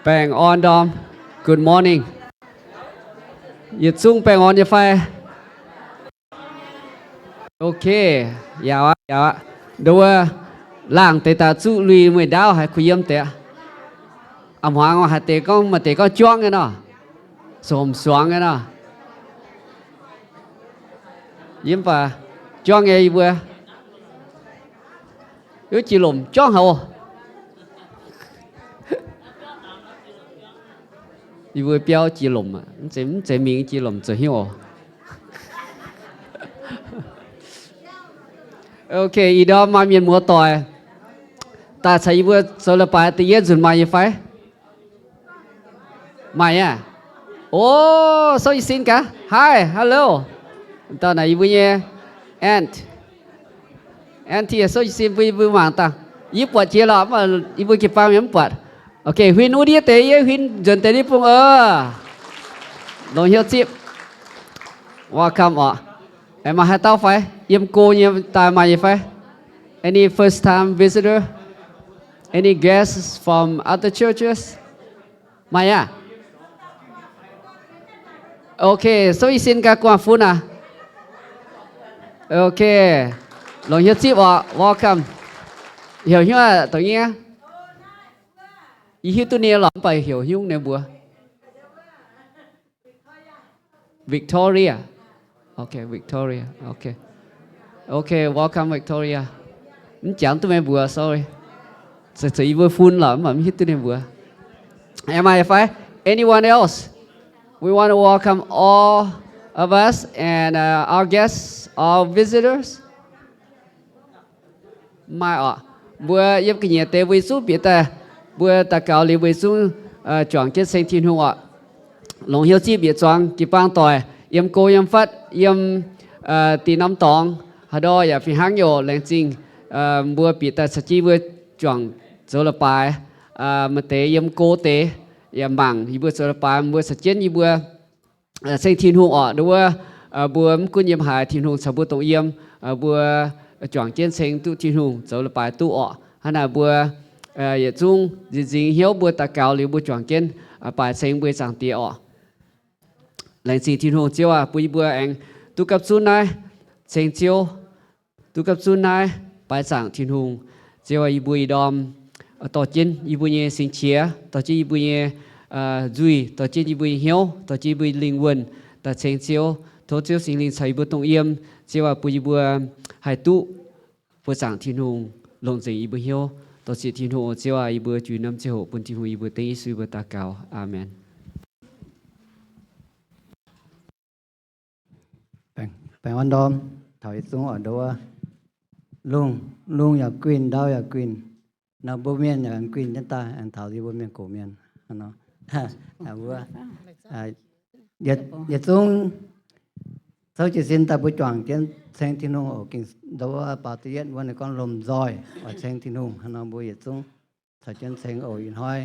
Baengh orn ndorm. Good morning. Yietc zungv baengh orn nyei fai? Ok, yaac aqv, yaac aqv. Nduov, laangh deix daaih zuqv lui mueiz ndaauv haiz kuh yiem deix. A'hmuangx haiz deix gorngv, maaih deix gorngv juangv nyei nor, sou hom suangx nyei nor. Yiem baac juangv nyei yie mbuo. Wuov jiex lomc juangv haic oc. Yie mbuo biauv jiex lomc, mv zeiz mingh jiex lomc zoux hnyouv oc. Ok, ih ndorm maaih mienh muoz-doic daaih caux yie mbuo zoux leiz-baaix da'yietv nzunc maaih nyei fai? Maaih aqv. O, sou yie sin gaax. Hi, hello. Dauh naaic yie mbuo nyei aunt. Auntie, sou yie sin mbuo, yie mbuo mangc dangh. Yie buatc jiex lorqc, mv baac yie mbuo jiu-baang mienh mv buatc. Ok, huin wuov ndiev deix, yie huin nzuonx deix ndiev bung oc. Longc hnyouv zipv. Welcome oc. Aengx maaih haaix dauh fai? Yiem go nyei daaih maaih nyei fai? Any first time visitor? Any guests from other churches? Maaih aqv. Ok, sou yie sin gaax gu'nguaaz-fun aac. Ok, longc hnyouv zipv oc. Welcome. Heuc hnyouv aac, dongh nyei. Yie hiuv duqv ninh lorqc, mv baac heuc hnyouv ninh mbuox. Victoria. Ok, Victoria. Ok. Ok, welcome Victoria. Mv jangx duqv meih mbuox, sorry. Zoux, zoux yie mbuo fun lorqc, mv baac mv hiuv duqv ninh mbuox. Am I fine? Anyone else? We want to welcome all of us and uh, our guests, our visitors. Maaih oc. Mbuo yiem ga'nyiec deix mbuo yietc zungv bieqc daaih, mbuo daux gaux liuz mbuo yietc zungv juangc jienv ceng Tin-Hungh oc. Longc hnyouv zipv yietc zuangx jiu-baang doic, yiem go yiem fatv, yiem dinh norm dorngx, haaix ndau yaac fih hnangv nyei oc. Laengz zingh mbuo bieqc daaih caux jienv mbuo juangc zoux leiz-baaix. Maaih deix yiem go deix yaac mangc yie mbuo zoux leiz-baaix, mbuo caux jienv yie mbuo ceng Tin-Hungh oc. Nduov wuov, mbuo mv gunv yiem haaix, Tin-Hungh caux mbuo dongh yiem. Mbuo juangc jienv ceng duqv Tin-Hungh, zoux leiz-baaix duqv oc. Hnangv naaic mbuo yietc zungv nziex nzingx hnyouv, mbuo daux gaux liuz mbuo juangc jienv baaix ceng mbuo nyei Zaangc Diex oc. Laengz zingh Tin-Hungh. Ziouv aac, bun yie mbuo aengx duqv gapv zunv naaiv ceng Ziouv, duqv gapv zunv naaiv baaix zaangc Tin-Hungh. Ziouv aac, yie mbuo ih ndorm dorh jienv yie mbuo nyei singx qiex, dorh jienv yie mbuo nyei nzuih, dorh jienv yie mbuo nyei hnyouv, dorh jienv yie mbuo nyei lingh wuonh daaih ceng Ziouv. Tov Ziouv Singx Lingh caux yie mbuo dongh yiem. Ziouv aac, bun yie mbuo haih duqv buoqc zaangc Tin-Hungh, longc nzengc yie mbuo hnyouv. Dorh zieqc Tin-Hungh oc. Ziouv aac, yie mbuo juix norm ziangh hoc bun Tin-Hungh, yie mbuo dengv Yesu yie mbuo daux gaux. Aamen. Baengh, baengh orn ndorm taux yietc zungv oc. Nduov wuov, lungh, lungh yaac guinh, ndau yaac guinh. Nor mbuo mienh yaac guinh jienv daaih, aengx taux yie mbuo mienh gox mienh nor. Mbuo yietc, yietc zungv souv jiez sin daaih mbuo juangc jienv ceng Tin-Hungh oc. Ging nduov wuov baaux da'yietv wuov ninh gorngv lomh nzoih oix ceng Tin-Hungh. Hnangv nor mbuo yietc zungv caux jienv ceng oc. Ih hnoi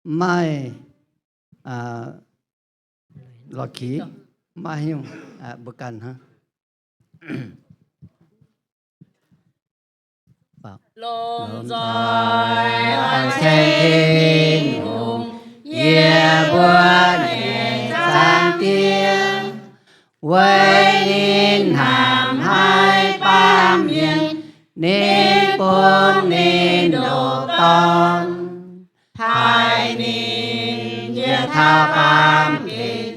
mv maaih lorz kix, mv maaih haaix nyungc, mbuo ganh hnangv. Lomh nzoih oix ceng Tin-Hungh, yie mbuo nyei Zaangc Diex, weic ninh hnamv haiz baamh mienh, ninh bun ninh ndoqc Dorn, haiz ninh njiec taux baamh gen,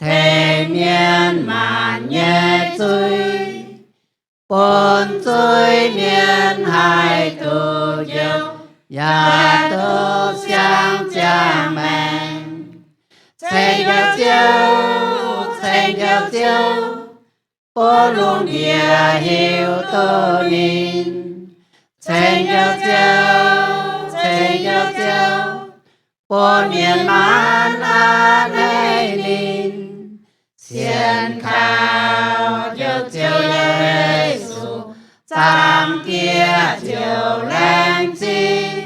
tengx mienh maanc nyei zuiz, bun zuiz mienh haih duqv njoux, yaac duqv siang ziangh maengc. Ceng Ziouv, ceng Ziouv, bun lungh ndiev hiuv duqv ninh. Ceng Ziouv, ceng Ziouv, bun mienh maanc a'hneiv ninh. Sienx kaux Njoux Ziouv Yesu, Zaangc Diex ziouc laengz zingh.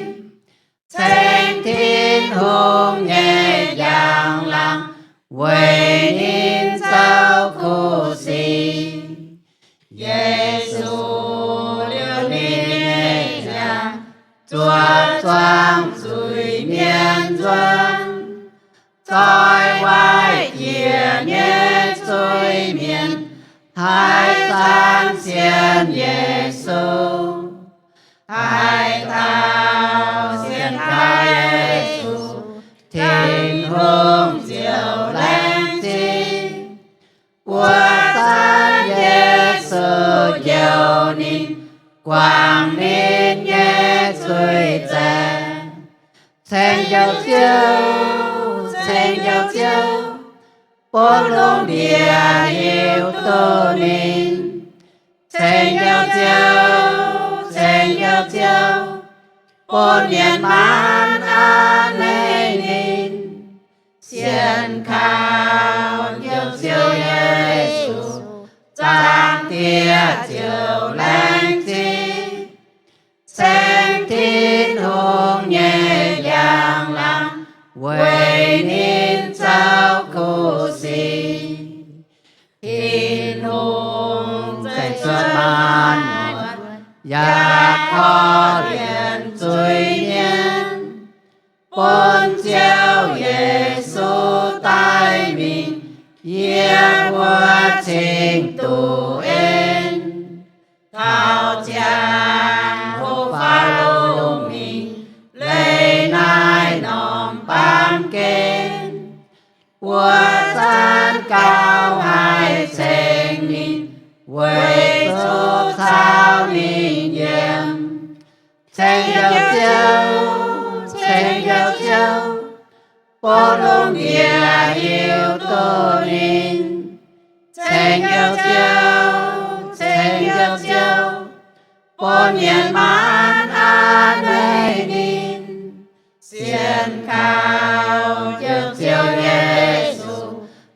Ceng Tin-Hungh nyei njang-laangc, weic ninh zoux kuv sic. Yesu liouh ninh nyei ziangh, zuov zuangx zuiz-mienh nzuonx. Yesu. Haaix dauh sienx kaux Yesu, Tin-Hungh ziouc laengz zingh. Buoqc zaanv Yesu njoux ninh, guangc ninh nyei zuiz zaengc. Ceng Njoux Ziouv, ceng Njoux Ziouv, bun lungh ndiev hiuv duqv ninh. Ceng Njoux Ziouv, ceng Njoux Ziouv, bun mienh maanc a'hneiv ninh. Sienx kaux Njoux Ziouv Yesu, Zaangc Diex ziouc laengz zingh. Ceng Tin-Hungh nyei njang-laangc weic ninh zoux kuv sic. Tin-Hungh zeiz cuotv maanc, yaac korv-lienh zuiz-mienh, bun Ziouv Yesu daaih mingh, yie mbuo cingx duqv en. Taux ziangh hoc faaux lungh mingh, leiz naaiv norm baamh gen. Buoqc zaanv gauh haih ceng ninh, weic zuqc caux ninh yiem. Ceng Njoux Ziouv, ceng Njoux Ziouv, bun lungh ndiev hiuv duqv ninh. Ceng Njoux Ziouv, ceng Njoux Ziouv, bun mienh maanc a'hneiv ninh. Sienx kaux Njoux Ziouv Yesu,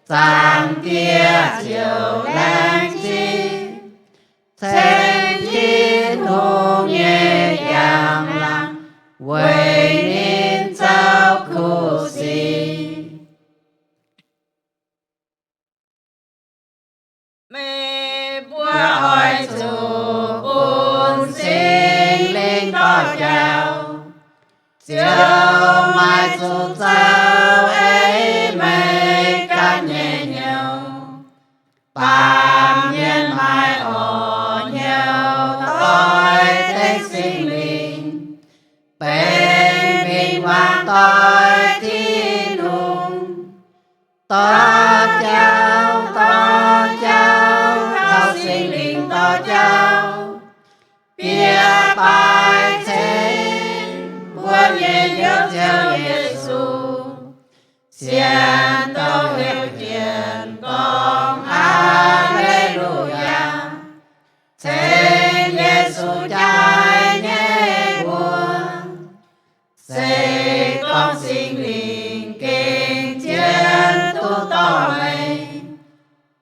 Zaangc Diex ziouc laengz zingh. Ceng Tin-Hungh nyei njang-laangc weic ninh zoux kuv sic. Meih mbuo oix zuqc bun Singx Lingh dorh jauv, ziouc maaih zuqc zoux ei meih ganh nyei hnyouv. Baamh mienh maaih orv hnyouv doix dengv Singx Lingh, benx win-wangv doix Tin-Hungh. Dorh jauv, dorh jauv, kaux Singx Lingh dorh jauv, bieqc baaix ceng mbuo nyei Njoux Ziouv Yesu. Sienx douh heuc jienv gorngv Aa^le^lu^yaa, ceng Yesu jaaix nyei mbuox. Se gorngv Singx Lingh gengh jienv duqv dorh meih,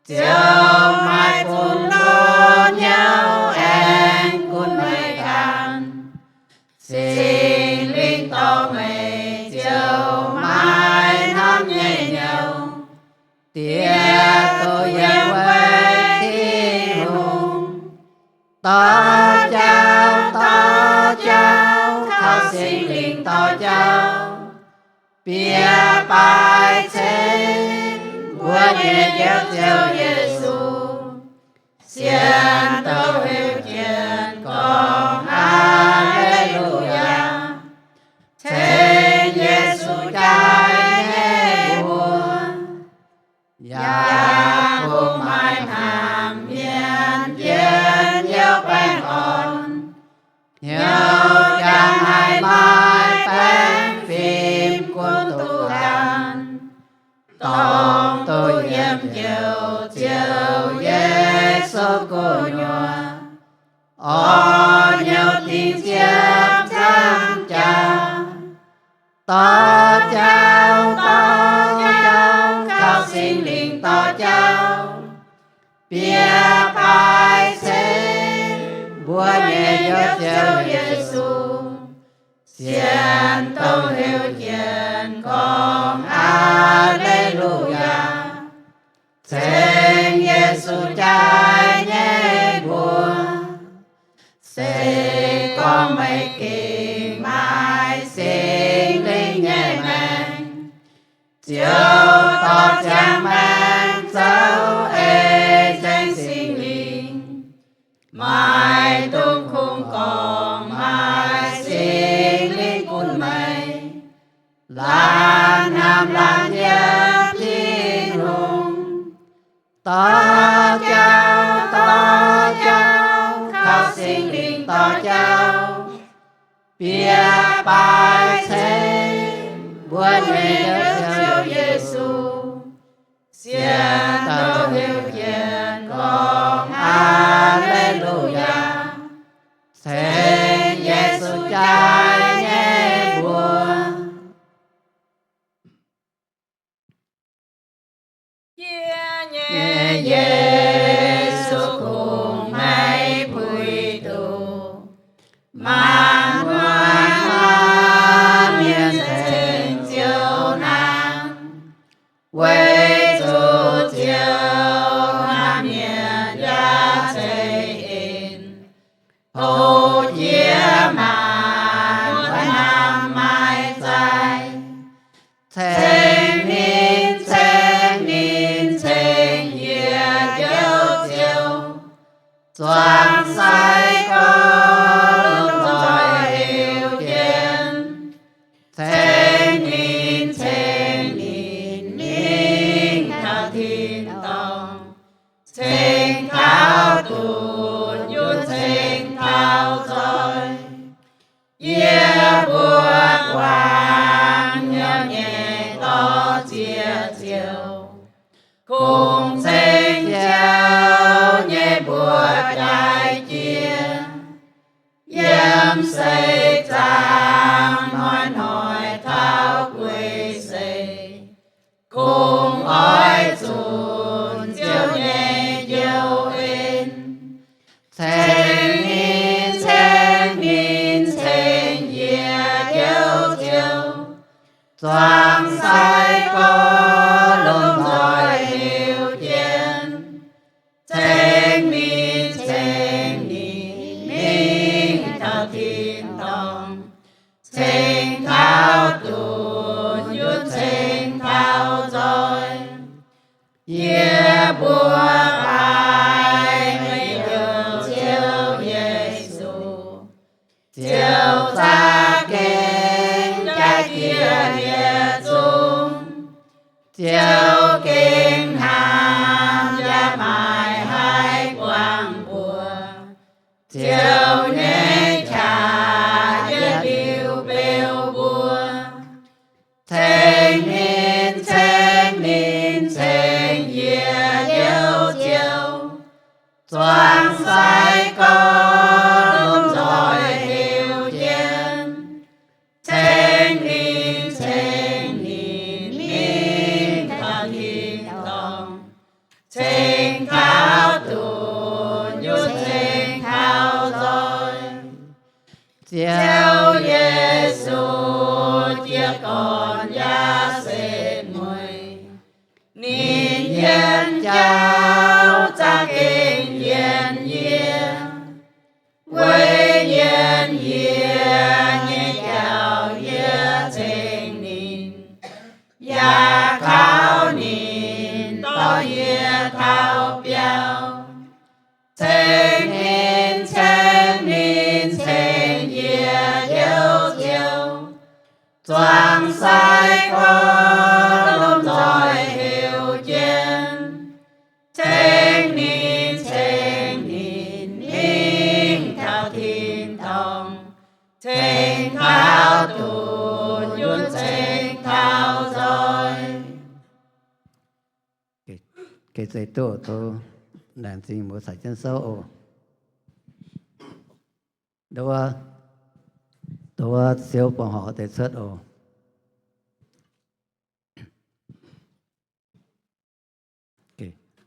ziouc maaih bun hlo hnyouv aengx gunv meih ganh. Singx Lingh dorh meih ziouc maaih hnamv nyei hnyouv, diex doz yiem weic Tin-Hungh. Dorh jauv, dorh jauv, kaux Singx Lingh dorh jauv, bieqc baaix ceng mbuo nyei Njoux Ziouv Yesu. Sienx douh heuc jienv gorngv Aa^le^lu^yaa, ceng Yesu jaaix nyei mbuox. Yaac kungx maaih hnaangx mienh jienv hnyouv baengh orn, hnyouv jangx haiz maaih baengh fim gunv duqv ganh. Dongh duqv yiem Njoux Ziouv Yesu gu'nyuoz, orv hnyouv dingc ziepc nzaangc jaax. Dorh jauv, dorh jauv, kaux Singx Lingh dorh jauv, bieqc baaix ceng mbuo nyei Njoux Ziouv Yesu. Sienx dongh heuc jienv gorngv Aa^le^lu^yaa, ceng Yesu jaaix nyei mbuox. Se gorngv meih gengh maaih Singx Lingh nyei maengc, ziouc dorh ziangx maengc zoux eix ceng Singx Lingh. Maaih nyei, laanh hnamv laanh yiem Tin-Hungh. Dorh jauv, dorh jauv, kaux Singx Lingh dorh jauv, bieqc baaix ceng mbuo nyei Ziouv Yesu, sienx douh heuc jienv gorngv Aa^le^lu^yaa, ceng Yesu jaaix nyei mbuox. Yie nyei Yesu kungx maiv puix duqv maanc muotc maanc mienh ceng Ziouv naanc, weic zuqc Ziouv naanc mienh yaac ceix en, houv jiex maanc muotc hnamv maiv zaih. Ceng ninh, ceng ninh, ceng yie Njoux Ziouv, zuangx sai gorx lomh nzoih heuc jienv. Ceng ninh, ceng ninh, mingh taux tin-dorngh, ceng taux dunx yaac ceng taux nzoih. Yie mbuo guangc hnyouv nyei dorh ziex ziouc, kungx ceng Ziouv nyei mbuox jaaix jiex. Yiem seix zaangc hnoi-hnoi taux guei seix, kungx oix zunc Ziouv nyei njoux en. Ceng ninh, ceng ninh, ceng yie Njoux Ziouv, zuangx sai gorx lomh nzoih heuc jienv. Ceng ninh, ceng ninh, mingh taux tin-dorngh, ceng taux dunx yaac ceng taux nzoih. Yie mbuo baaix meih Njoux Ziouv Yesu, Ziouv za'gengh jaa jiex yietc zungv. Ziouv gengh hnamv yaac maiv haih guangc mbuox. Ziouv nyei qaqv yaac liuz beu mbuo. Ceng ninh, ceng ninh, ceng yie Njoux Ziouv, zuangx sai gorx lomh nzoih heuc jienv. Ceng ninh, ceng ninh, mingh taux tin-dorngh, ceng taux dunx yaac ceng taux nzoih. Ziouv Yesu jiez gorn yaac setv mueiz. Ninh yiem jauv za'gengh yiem yie, weic yiem yie nyei jauv yie ceng ninh, yaac kaux ninh dorh yie taux biauv. Ceng ninh, ceng ninh, ceng yie Njoux Ziouv, zuangx sai gorx lomh nzoih heuc jienv. Ceng ninh, ceng ninh, mingh taux tin-dorngh, ceng taux dunx yaac ceng taux nzoih. Geh zeiv duqv tov laengz zingh mbuo caux jienv souv oc. Nduov, nduov siou fongc horc deix cuotv oc.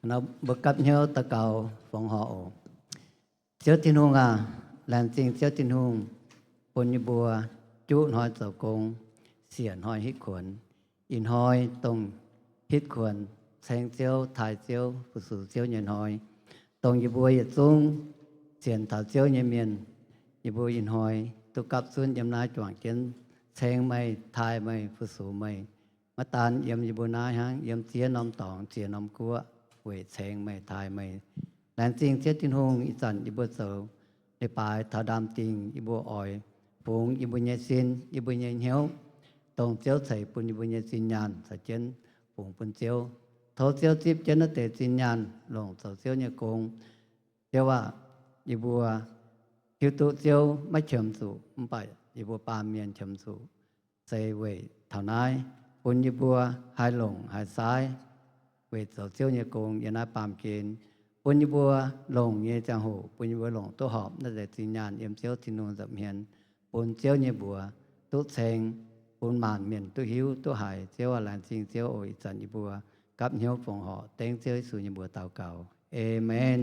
Mbuo gapv hnyouv daux gaux fongc horc oc. Ziouv Tin-Hungh aac, laengz zingh Ziouv Tin-Hungh bun yie mbuo juqv hnoi zoux gong, siec hnoi hitv kuonx. Ih hnoi dongh hitv kuonx ceng Ziouv, taaih Ziouv, fu-sux Ziouv nyei hnoi, dongh yie mbuo yietc zungv sienx taux Ziouv nyei mienh, yie mbuo ih hnoi duqv gapv zunv yiem naaiv juangc jienv ceng meih, taaih meih, fu-sux meih. Maiv daan yiem yie mbuo naaiv hnangv, yiem ziex norm dorngx, ziex norm guoqv weic ceng meih, taaih meih. Laengz zingh Ziouv Tin-Hungh, ih zanc yie mbuo zoux leiz-baaix taux ndaam-dingh, yie mbuo oix fungx yie mbuo nyei sin, yie mbuo nyei hnyouv, dongh Ziouv ceix bun yie mbuo nyei zinh nyaanh caux jienv fungx bun Ziouv. Tov Ziouv zipv jienv naaiv deix zinh nyaanh longc zoux Ziouv nyei gong. Ziouv aah, yie mbuo hiuv duqv Ziouv maiv qiemx zuqc, mv baac yie mbuo baamh mienh qiemx zuqc. Se weic taux naaiv, bun yie mbuo haih longc haih saaiv weic zoux Ziouv nyei gong yiem naaiv baamh gen. Bun yie mbuo longc nyei ziangh hoc, bun yie mbuo longc duqv horpc naaiv deix zinh nyaanh yiem Ziouv Tin-Hungh nza'hmien, bun Ziouv nyei mbuox duqv ceng, bun maanc mienh duqv hiuv duqv haiz. Ziouv aah, laengz zingh Ziouv oc. Ih zanc yie mbuo gapv hnyouv fongc horc dengv Ziouv Yesu nyei mbuox daux gaux. Aamen.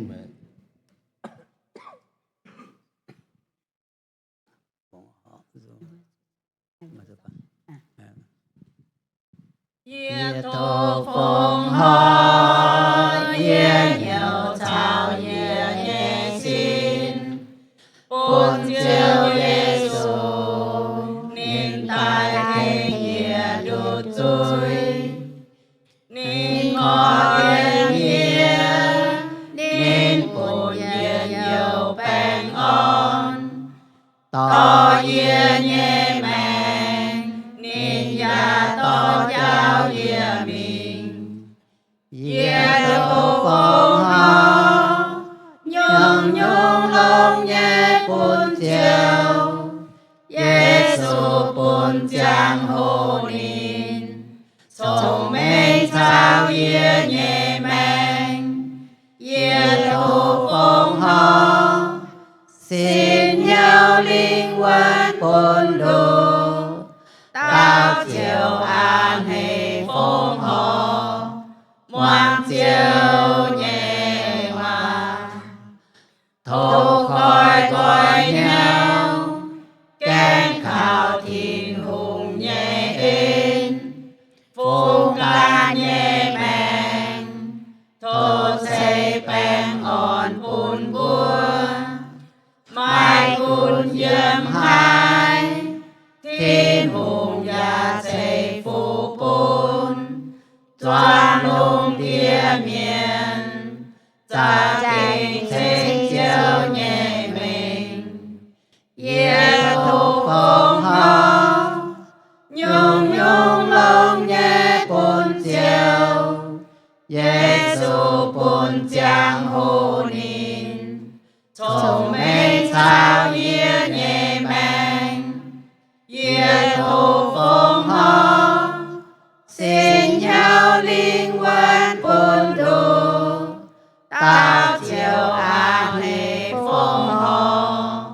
Yie tov fongc horc, yie hnyouv caux yie nyei sin bun Ziouv Yesu, ninh daaih tengx yie nduqc zuiz. Ninh korv-lienh yie, ninh bun yie youc baengh orn. Dorh yie nyei maengc, ninh yaac dorh jauv yie mingh. Yie tov fongc horc, nyungc-nyungc longx nyei bun Ziouv. Yesu bun ziangh hoc ninh cong-mengh caux yie nyei maengc. Yie tov fongc horc, sin hnyouv lingh wuonh bun ndoqc, dauh ziouc a'hneiv fongc horc muangx Ziouv nyei waac. Tov koi nqoi hnyouv, gaengh kaux Tin-Hungh nyei en, fungx ganh nyei maengc. Tov ceix baengh orn bun mbuo, maaih gunv yiem haaix, Tin-Hungh yaac ceix fuqv bun. Zuangx lungh ndiev mienh za'gengh ceng Ziouv nyei mengh. Yie tov fongc horc, nyungc-nyungc longx nyei bun Ziouv. Yesu bun ziangh hoc ninh cong-mengh caux yie nyei maengc. Yie tov fongc horc, sin hnyouv lingh wuonh bun ndoqc, dauh ziouc a'hneiv fongc horc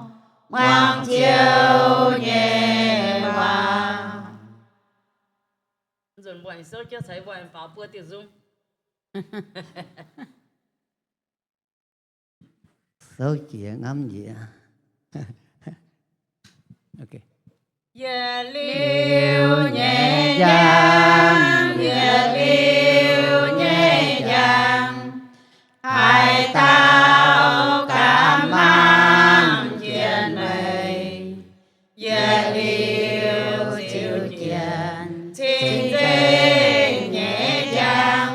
muangx Ziouv nyei waac. Souv jiex ngamv njiec. Yietc liuz nyei njang, yietc liuz nyei njang, haaix dauh gaax mangc jienv meih. Yietc liuz ziux jienv cing-nzengc nyei njang,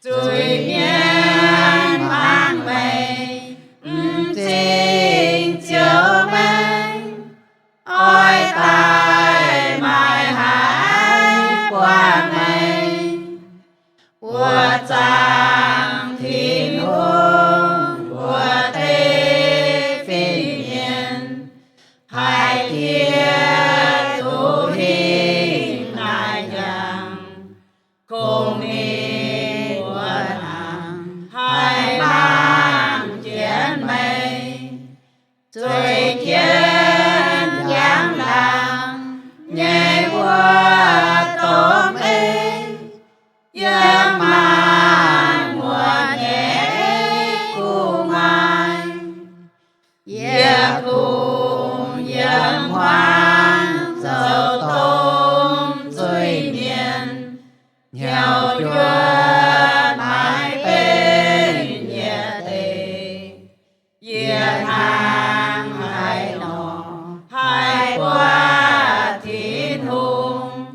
zuiz-mienh hmuangx meih, m'zing Ziouv maengh, oix daaih maaih haaix buangh meih. Buoz-zaangc Tin-Hungh, buoz-ndeic fin-mienh, haiz jiex duqv hingh naaic njang, kungx ninh mbuo hnaangx haih mangc jienv meih. Zueiz jienv njang-laangc nyei wuov dorngx ei, yiem maanc muotc nyei gu'nguaaic, yie kungx yiem hmuangx zoux domh zuiz-mienh, hnyouv juoqv maiv benx yietc deix. Yie hnaangx haaix nor haih buatc Tin-Hungh,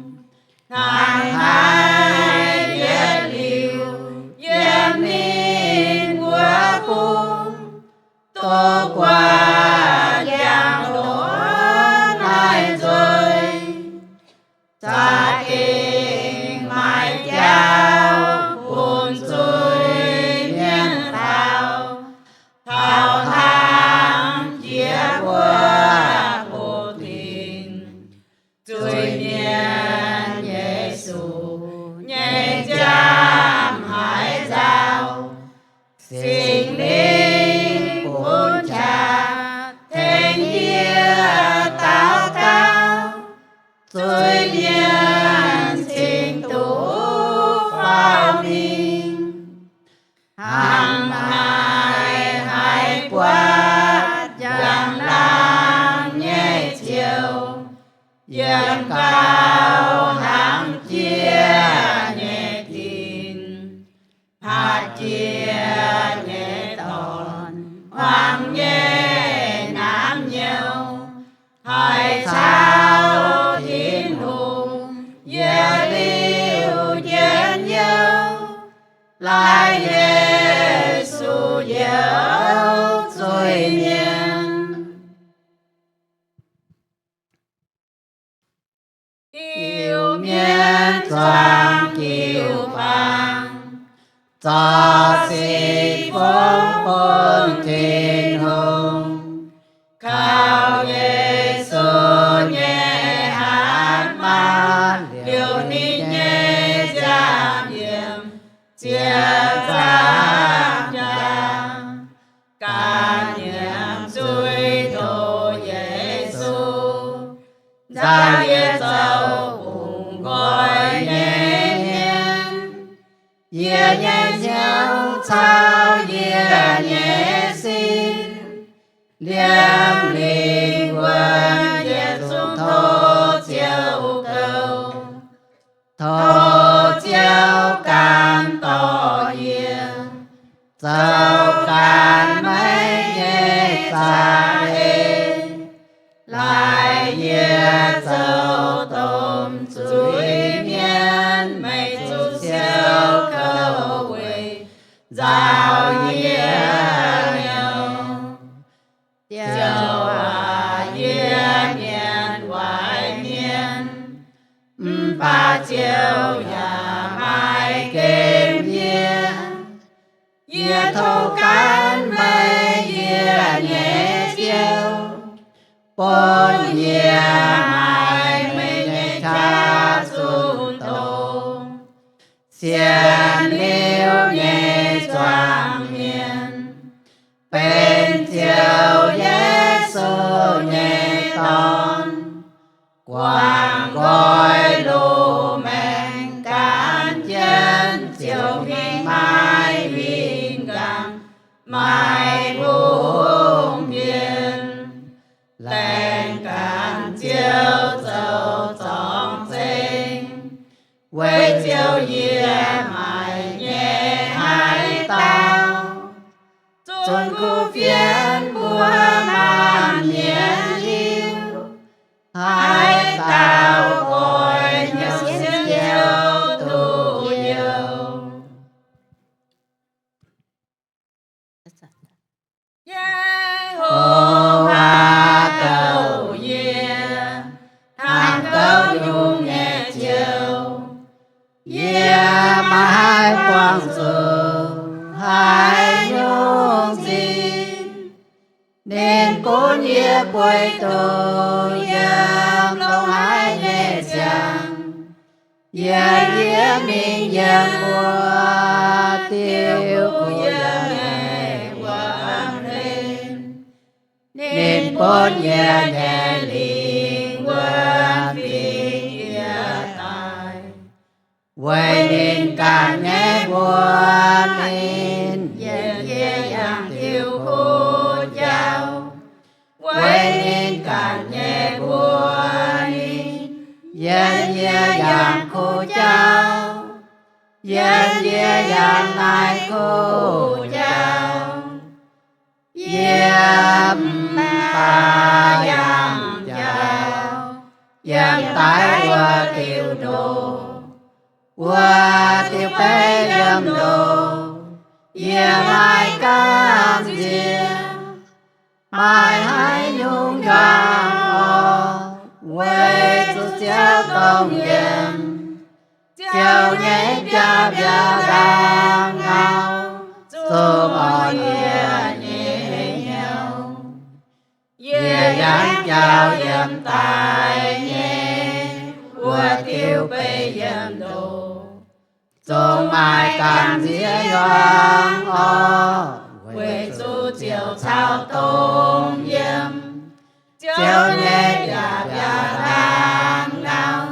mienh Yesu nyei nziaamv haaix nzauh, Singx Lingh bun qaqv tengx yie daux gaux, zuiz-mienh cingx duqv faaux mingh. Hnangv naaic haiz buatc njang-laangc nyei ziouc yiem gau hnangv jiex nyei dinc, patv jiex nyei dorn, hmuangx nyei namv nyouv, haih caux Tin-Hungh yietc liuz njien-youh, laaix Yesu njoux zuiz-mienh. Iu-Mienh zuangx jiu-baang, zorc sic fongv bun Tin-Hungh, kaux Yesu nyei hatc maaz liouh ninh nyei nziaamv-yiem ziepc nzaangc jaax. Ganh nyiemc zuiz tov Yesu, nzauh yie zoux bungx nqoi nyei mienh. Yie nyei hnyouv caux yie nyei sin, liemh lingh wuonh yie zungv tov Ziouv gouv. Tov Ziouv gan dorh yie zoux ganh meih nyei za'eix. Laaix yie zoux domh zuiz-mienh, meih zuqc siou kouv weic nzauh yie hnyouv. Ziouv aac, yie mienh waaic mienh, mv baac Ziouv yaac maiv gemh yie. Yie tov gaanv meih, yie nyei Ziouv, bun yie maaih meih nyei qaqv zunh doz. Sienx liuz nyei zuangx mienh benx Ziouv Yesu nyei dorn. Guangc nqoi loz-maengx gan jienv Ziouv mingh, maiv winh nqangc, maiv bungx mbienc. Laengz ganh Ziouv zoux zorngx zengx, weic Ziouv yie maaic nyei haaix dauh zunc kuv fienx mbuo maanc mienh hiuv, haaix dauh goix hnyouv sienx Ziouv duqv youh. Ye^ho^waa gouv yie, hnangv gouv nyungc nyei Ziouv. Yie maiv haih buangh zuqc haaix nyungc sin. Ninh gunv yie bueix doqc yiem longx haic nyei ziangh, yiem yie mingh yiem mbuo diuh gu'nyuoz nyei wuom-hlen. Ninh bun yie nyei lingh wuonh fingx yie daaih. Weic ninh ganh nyei mbuox ninh yienc yie yangh diuh kuv jauv. Weic ninh ganh nyei mbuox ninh yienc yie yangh kuv jauv, yienc yie yangh naaiv kuv jauv. Yie mv baac yangh jauv yiem daiv wuov diuh ndoqv, wuov diuh beiv yiem ndoqv, yie maiv gamh nziex. Maaih haaix nyungc juangc orqc, weic zuqc Ziouv dongh yiem. Ziouv nyei biaav-mbiauh ndaangc ngau zungv orn yie nyei hnyouv. Yie yangh jauv yiem daic nyei liuz beiv yiem ndoh. Zungv maaih gamh nziex hiuang orqc, weic zuqc ziouc caux dongh yiem. Ziouv nyei biaav-biaav laangz ngau,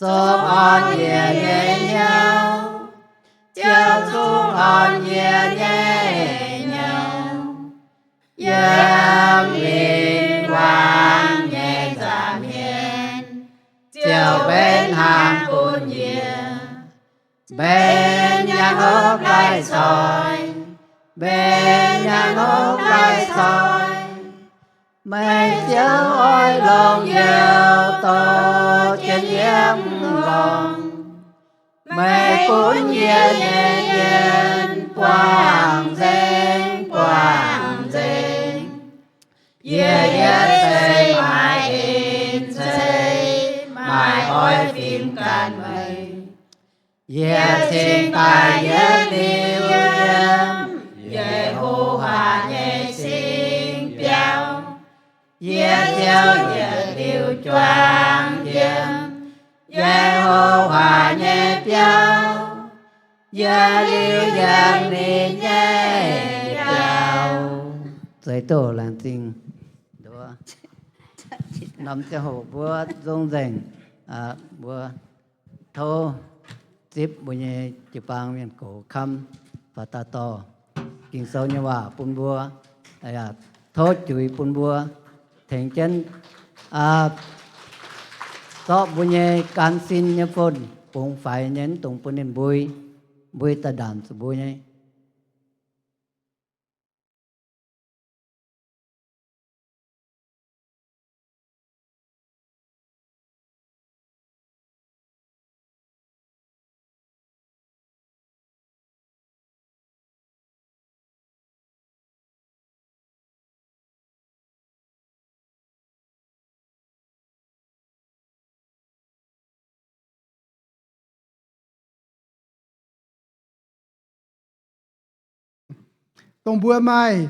zungv orn yie nyei hnyouv. Ziouv zungv orn yie nyei hnyouv. Yiem lingh waang nyei nza'hmien, ziouc mbenc hnaangx bun yie. Mbenc nyanc hopv laih coiv, mbenc nyanc hopv laih coiv. Meih Ziouv oix longc youh douz jienv yiem m'nqorngv. Meih bun yie nyei yiem buangh nzengc, buangh nzengc. Yie yietc seix maaih en-ceix, maaih oix fim ganh meih. Yie cingx daaih yietc liuz yiem Ye^ho^waa nyei cing biauv. Yie ziouc yietc liuz juangc yiem Ye^ho^waa nyei biauv, yietc liuz yiem ninh nyei biauv. Zeix doh laengz zingh nduov. Norm ziangh hoc mbuo nzong nzengc, mbuo tov zipv mbuo nyei jiu-baang mienh gox kamv faaux daaih dorh Ging-Sou nyei waac bun mbuo, tov juix bun mbuo, tengx jienv zorqv mbuo nyei gan sin nyei fon bungx faix nyei mv dungx bun ninh mbui, mbui daaih ndaanc zuqc mbuo nyei. Dongh mbuo maaih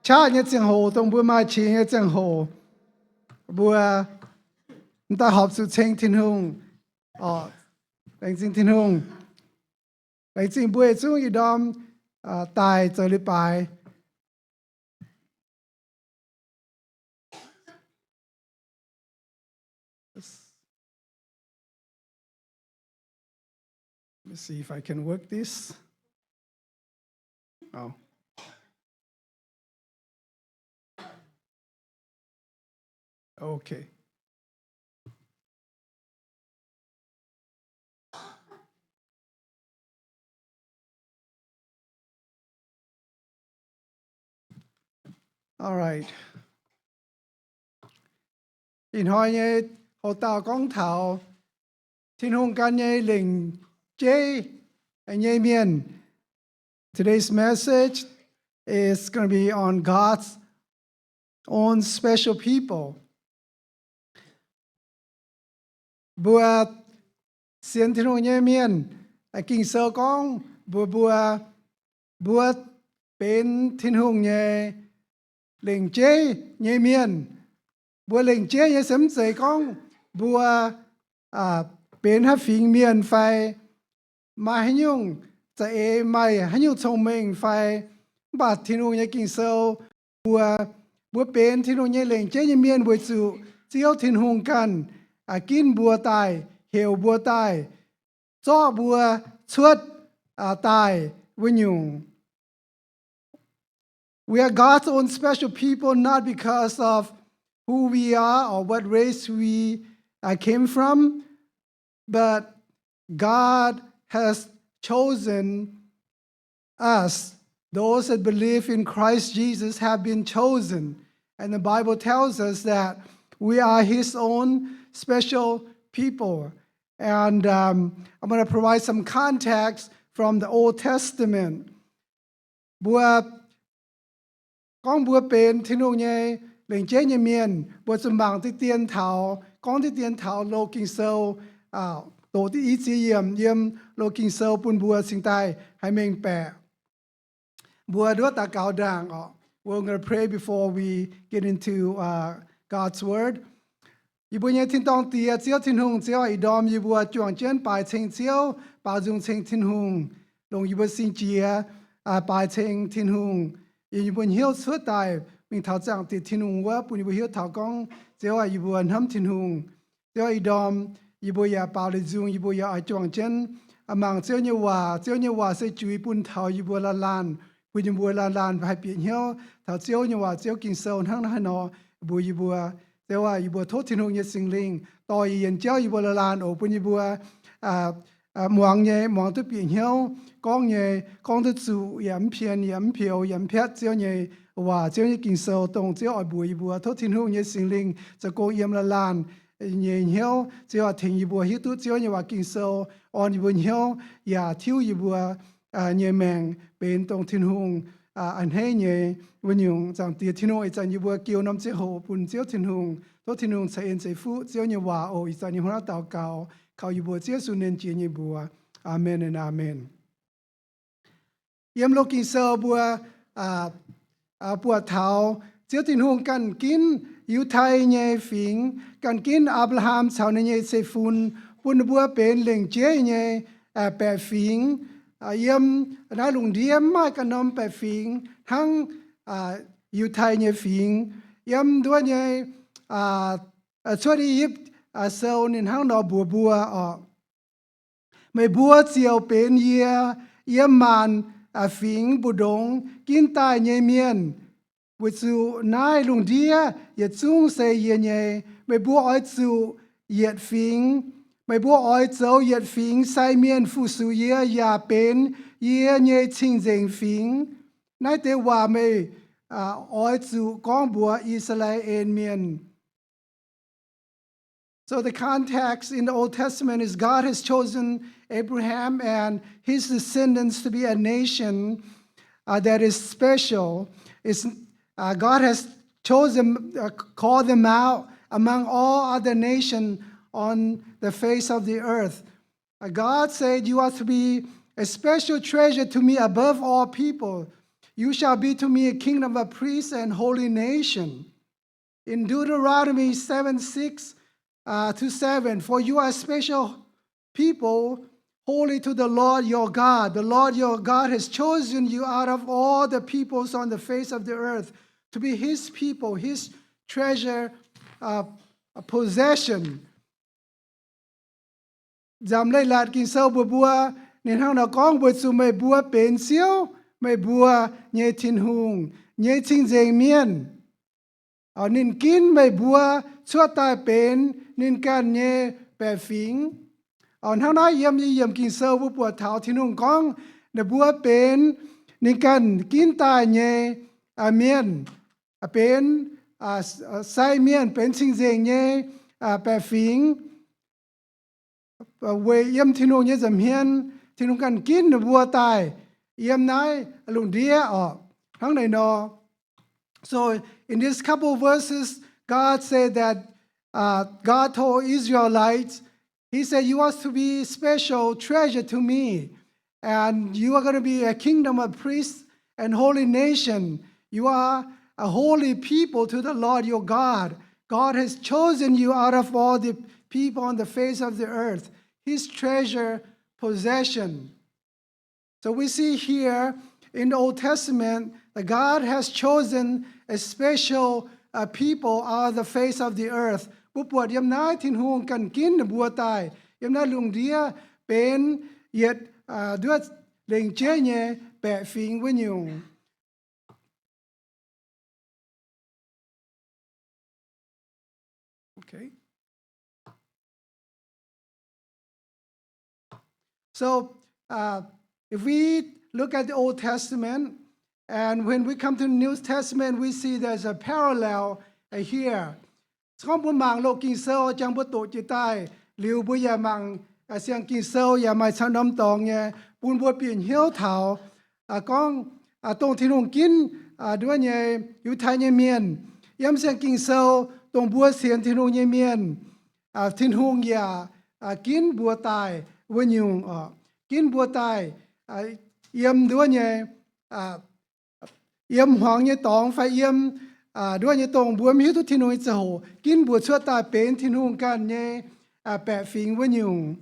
qaqv nyei ziangh hoc, dongh mbuo maaih qiex nyei ziangh hoc, mbuo m'daaih horpc zuqc ceng Tin-Hungh. Laengz zingh Tin-Hungh. Laengz zingh mbuo yietc zungv ih ndorm daaih zoux leiz-baaix. Let's see if I can work this. Oh. Okay. All right. Ih hnoi nyei hoc dauh gorngv taux Tin-Hungh ganh nyei lengc jeiv nyei mienh. Today's message is gonna be on God's own special people. Mbuo sienx Tin-Hungh nyei mienh, Ging-Sou gorngv mbuox mbuo, mbuo benx Tin-Hungh nyei lengc jeiv nyei mienh. Mbuo lengc jeiv nyei se mv zeiz gorngv mbuo benx haaix fingx mienh fai maaih haaix nyungc za'eix, maaih haaix nyungc cong-mengh fai, mv baac Tin-Hungh nyei Ging-Sou mbuox mbuo benx Tin-Hungh nyei lengc jeiv nyei mienh weic zuqc Ziouv Tin-Hungh ganh ginv mbuo daaih, heuc mbuo daaih, zorqv mbuo cuotv daaih wuov nyungc. We are God's own special people not because of who we are or what race we uh, came from, but God has chosen us. Those that believe in Christ Jesus have been chosen. And the Bible tells us that we are his own special people. And um, I'm going to provide some context from the Old Testament. Mbuo gorngv mbuo benx Tin-Hungh nyei lengc jeiv nyei mienh, mbuo zuqc mangc diqv dien taux, gorngv diqv dien taux loz Ging-Sou, doqc diqv i ziex yiemc yiem loz Ging-Sou bun mbuo cingx daaih haih mengh baeqc. Mbuo nduov daux gaux ndaangc oc. We're gonna pray before we get into uh, God's word. Yie mbuo nyei tin-dorngh Diex, Ziouv Tin-Hungh, Ziouv aac, ih ndorm yie mbuo juangc jienv baaix ceng Ziouv, baaux nzung ceng Tin-Hungh, longc yie mbuo sing jiex, aa, baaix ceng Tin-Hungh. Yie mbuo hnyouv cuotv daaih mingh taux Zaangc Diex Tin-Hungh wuov, bun yie mbuo hiuv taux gorngv, Ziouv aac, yie mbuo hnamv Tin-Hungh. Ziouv ih ndorm yie mbuo yaac baaux leiz nzung, yie mbuo yaac oix juangc jienv mangc Ziouv nyei waac. Ziouv nyei waac se juiz bun taux yie mbuo laanh laanh, bun yie mbuo laanh laanh haih bieqc hnyouv taux Ziouv nyei waac, Ziouv Ging-Sou hnangv naaiv nor mbuox yie mbuo. Ziouv aac, yie mbuo tov Tin-Hungh nyei Singx Lingh dorh yienx jauv yie mbuo laanh laanh oc, bun yie mbuo muangx nyei muangx duqv bieqc hnyouv, gorngv nyei gorngv duqv zuqc, yaac mv pien, yaac mv peux, yaac mv piatv Ziouv nyei waac, Ziouv nyei Ging-Sou, dongh Ziouv oix mbuox yie mbuo. Tov Tin-Hungh nyei Singx Lingh zoux gong yiem laanh laanh nyei hnyouv. Ziouv aac, tengx yie mbuo hiuv duqv Ziouv nyei waac Ging-Sou, orn yie mbuo hnyouv, yaac tiuv yie mbuo nyei maengc benx dongh Tin-Hungh a'hneiv nyei wuov nyungc. Zaangc Diex Tin-Hungh, ih zanc yie mbuo giou norm ziangh hoc bun Ziouv Tin-Hungh. Tov Tin-Hungh ceix en ceix fuqv Ziouv nyei waac oc. Ih zanc nyei hnangv naaiv daux gaux kaux yie mbuo Ziouv Yesu nernh jiex nyei mbuox. Aamen, aamen. Yiem loz Ging-Sou mbuo buatc taux Ziouv Tin-Hungh ganh ginv Yiutai nyei fingx, ganh ginv Apc^laa^ham caux ninh nyei zeiv-fun, bun ninh mbuo benx lengc jeiv nyei baeqc fingx. Yiem naaiv lungh ndiev mv maaih ganh norm baeqc fingx hnangv Yiutai nyei fingx. Yiem nduov nyei Cuotv I^yipv Sou ninh hnangv nor mbuox mbuo oc, meih mbuo ziouc benx yie yiem maanc fingx mbu'ndongx ginv daaih nyei mienh, weic zuqc naaiv lungh ndiev yietc zungv se yie nyei. Meih mbuo oix zuqc yietc fingx. Meih mbuo oix zoux yietc fingx sai mienh fu-sux yie yaac benx yie nyei cing-nzengc fingx. Naaiv deix waac meih oix zuqc gorngv mbuox I^saa^laa^en Mienh. So the context in the Old Testament is God has chosen Abraham and his descendants to be a nation, uh, that is special. Is, uh, God has chosen, uh, called them out among all other nations on the face of the earth. Uh, God said, "You are to be a special treasure to me above all people. You shall be to me a kingdom of priests and holy nation." In Deuteronomy seven six, uh, to seven, "For you are a special people, holy to the Lord your God. The Lord your God has chosen you out of all the peoples on the face of the earth to be his people, his treasure, uh, possession." Nzamc Leiz-Latc Ging-Sou mbuox mbuo, ninh hnangv nor gorngv, weic zuqc meih mbuo benx Ziouv, meih mbuo nyei Tin-Hungh, nyei cing-nzengc mienh. Ninh ginv meih mbuo cuotv daaih benx ninh ganh nyei baeqc fingx. Hnangv naaiv yiem i yiemc Ging-Sou mbuo buatc taux Tin-Hungh gorngv ninh mbuo benx ninh ganh ginv daaih nyei mienh, benx sai mienh, benx cing-nzengc nyei baeqc fingx. Weic yiem Tin-Hungh nyei nza'hmien, Tin-Hungh ganh ginv ninh mbuo daaih yiem naaiv lungh ndiev oc. Hnangv naaiv nor. So in this couple verses, God said that, uh, God told Israelites, He said, "You are to be special treasure to me, and you are gonna be a kingdom of priests and holy nation. You are a holy people to the Lord your God. God has chosen you out of all the people on the face of the earth, his treasure possession." So we see here in the Old Testament that God has chosen a special, uh, people on the face of the earth. Mbuo buatc yiem naaiv Tin-Hungh ganh ginv ninh mbuo daaih yiem naaiv lungh ndiev benx yietc, uh, nduov lengc jeiv nyei baeqc fingx wuov nyungc. Okay. So, uh, if we look at the Old Testament, and when we come to the New Testament, we see there's a parallel, uh, here. Se gorngv mbuo mangc loz Ging-Sou, jangx mbuo doqc jiex daaih liuz, mbuo yaac mangc, uh, siang Ging-Sou yaac maaih camv norm dorngx nyei, bun mbuo bieqc hnyouv taux, uh, gorngv, uh, dongh Tin-Hungh ginv, uh, nduov nyei Yiutai nyei mienh, yiem siang Ging-Sou, dongh mbuo sienx Tin-Hungh nyei mienh, uh, Tin-Hungh yaac, uh, ginv mbuo daaih wuov nyungc oc. Ginv mbuo daaih, uh, yiem nduov nyei, uh, yiem hmuangx nyei dorngx fai yiem, nduov nyei dongh mbuo mv hiuv duqv Tin-Hungh nyei ziangh hoc, ginv mbuox cuotv daaih benx Tin-Hungh ganh nyei baeqc fingx wuov nyungc.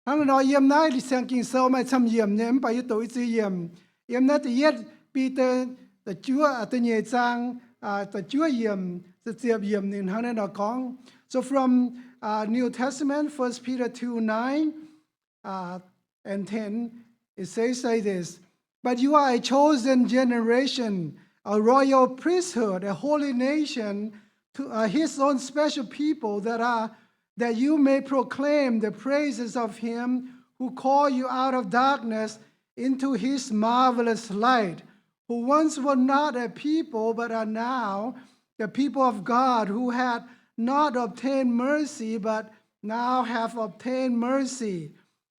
Hnangv naaiv nor, yiem naaiv li siang Ging-Sou maaih camv yiemc nyei, mv baac yie doqc i ziex yiemc. Yiem naaiv da'yietv Bide da'juov, da'nyeic zaang, da'juov yiemc, ziepc yiemc ninh hnangv naaiv nor gorngv. So from New Testament, First Peter two nine and ten, it says like this: But you are a chosen generation, a royal priesthood, a holy nation, to, uh, his own special people, that are, that you may proclaim the praises of him who called you out of darkness into his marvelous light, who once were not a people, but are now the people of God, who had not obtained mercy, but now have obtained mercy.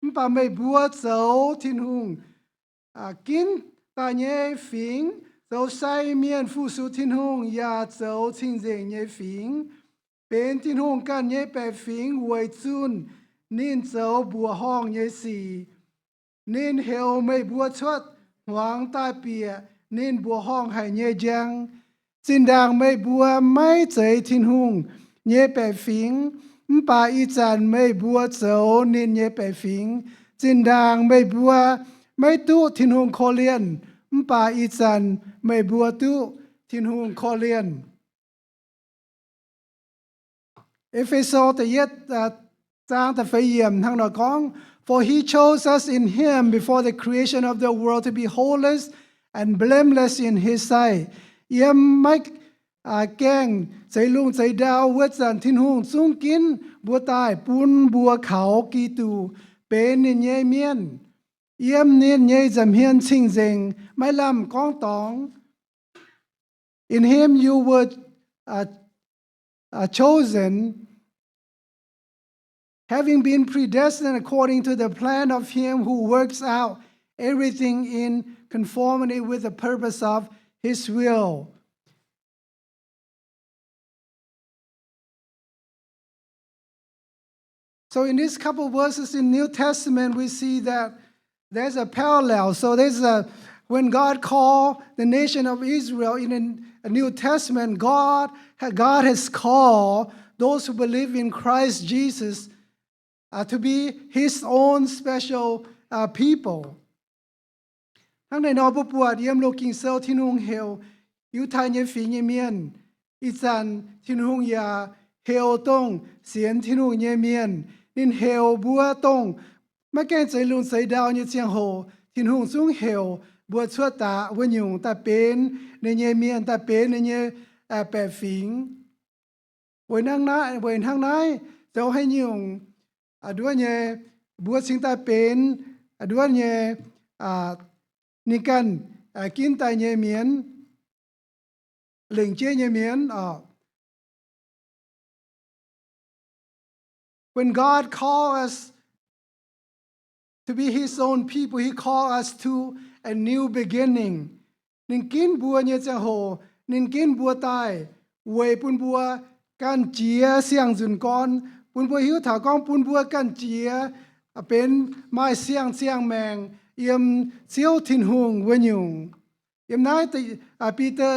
Mv baac meih mbuo zoux Tin-Hungh ginv daaih nyei fingx, zoux sai mienh fu-sux Tin-Hungh, yaac zoux cing-nzengc nyei fingx, benx Tin-Hungh ganh nyei baeqc fingx weic zunh ninh zoux mbuoqc horngh nyei sic. Ninh heuc meih mbuo cuotv hmuangx daaih bieqc ninh mbuoqc horngh haic nyei njang. Zinh ndaangc meih mbuo maiv zeiz Tin-Hungh nyei baeqc fingx, mv baac ih zanc meih mbuo zoux ninh nyei baeqc fingx. Zinh ndaangc meih mbuo maiv duqv Tin-Hungh korv-lienh, mv baac ih zanc meih mbuo duqv Tin-Hungh korv-lienh. E^fe^so da'yietv zaang da'feix yiemc hnangv nor gorngv, For he chose us in him before the creation of the world to be holy and blameless in his sight. Yiem maiv gaengh zeix lungh zeix ndau wuov zanc, Tin-Hungh zungv ginv mbuo daaih bun mbuo kaux Giduc benx ninh nyei mienh, yiem ninh nyei nza'hmien cing-nzengc, maiv lamh gorngv dorngx. In him you were, uh, uh, chosen, having been predestined according to the plan of him who works out everything in conformity with the purpose of his will. So in these couple verses in New Testament, we see that there's a parallel. So there's a, when God called the nation of Israel in a, a New Testament, God, God has called those who believe in Christ Jesus, uh, to be his own special, uh, people. Hnangv naaiv nor mbuo buatc yiem loz Ging-Sou Tin-Hungh heuc Yiutai nyei fingx nyei mienh. Ih zanc Tin-Hungh yaac heuc dongh sienx Tin-Hungh nyei mienh. Ninh heuc mbuo dongh maiv gaengh zeix lungh zeix ndau nyei ziangh hoc, Tin-Hungh zungv heuc mbuo cuotv daaih wuov nyungc daaih benx ninh nyei mienh, daaih benx ninh nyei baeqc fingx. Weic hnangv naaiv, weic hnangv naaiv zoux haaix nyungc nduov nyei, mbuo cingx daaih benx nduov nyei, ninh ganh ginv daaih nyei mienh, lengc jeiv nyei mienh oc. When God called us to be his own people, he called us to a new beginning. Ninh ginv mbuo nyei ziangh hoc, ninh ginv mbuo daaih weic bun mbuo ganh jiex siang-nzunc gorn, bun mbuo hiuv taux gorngv bun mbuo ganh jiex benx maaih siang-ziangh maengc yiem Ziouv Tin-Hungh wuov nyungc. Yiem naaiv Bide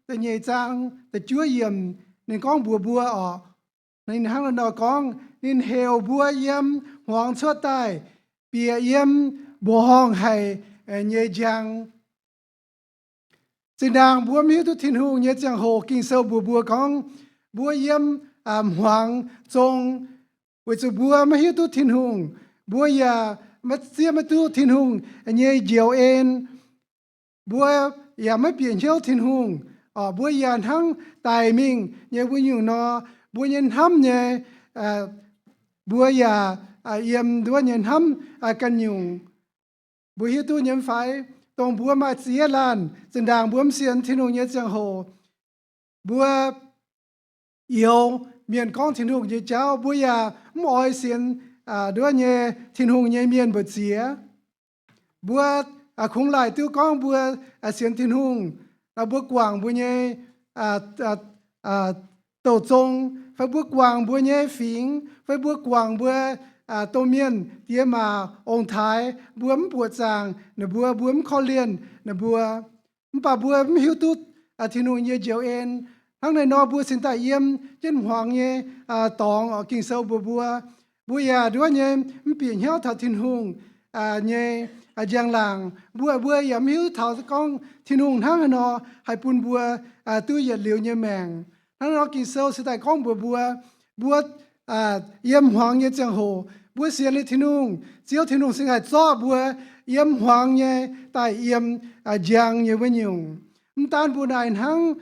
da'nyeic zaang da'juov yiemc ninh gorngv mbuox mbuo oc. Ninh hnangv naaiv nor gorngv, ninh heuc mbuo yiem hmuangx cuotv daaih, bieqc yiem mbuoqc horngh haic nyei njang. Zinh ndaangc mbuo mv hiuv duqv Tin-Hungh nyei ziangh hoc, Ging-Sou mbuox mbuo gorngv, mbuo yiem hmuangx zong, weic zuqc mbuo maiv hiuv duqv Tin-Hungh, mbuo yaac maiv zieqv maiv duqv Tin-Hungh nyei njoux en. Mbuo yaac maiv bieqc hnyouv Tin-Hungh. Mbuo yaac hnangv daic mingh nyei wuov nyungc nor, mbuo nyei hnamv nyei, mbuo yaac yiem nduov nyei hnamv ganh nyungc. Mbuo hiuv duqv nyei mv fai, dongh mbuo maaih ziex laanh, zinh ndaangc mbuo mv sienx Tin-Hungh nyei ziangh hoc, mbuo youx mienh gorngv Tin-Hungh nyei jauv, mbuo yaac mv oix sienx nduov nyei Tin-Hungh nyei mienh mbu'ziex. Mbuo kungx laaic duqv gorngv mbuo sienx Tin-Hungh, mbuo guangc mbuo nyei douh zong, fai mbuo guangc mbuo nyei fingx, fai mbuo guangc mbuo domh mienh diex maac ong-taaix, mbuo mv buoqc zaangc ninh mbuo, mbuo mv korv-lienh ninh mbuo. Mv baac mbuo mv hiuv duqv Tin-Hungh nyei njoux en. Hnangv naaiv nor mbuo cingx daaih yiem jienv hmuangx nyei dorngx oc. Ging-Sou mbuox mbuo, mbuo yaac nduov nyei mv bieqc hnyouv taux Tin-Hungh nyei njang-laangc. Mbuo, mbuo yaac mv hiuv taux gorngv Tin-Hungh hnangv haaix nor haih bun mbuo duqv yietc liuz nyei maengc. Hnangv nor Ging-Sou cingx daaih gorngv mbuox mbuo, mbuo yiem hmuangx nyei ziangh hoc mbuo sienx liuz Tin-Hungh, Ziouv Tin-Hungh cingx haih zorqv mbuo yiem hmuangx nyei daaih yiem njang nyei wuov nyungc. Mv daan mbuo naaic hnangv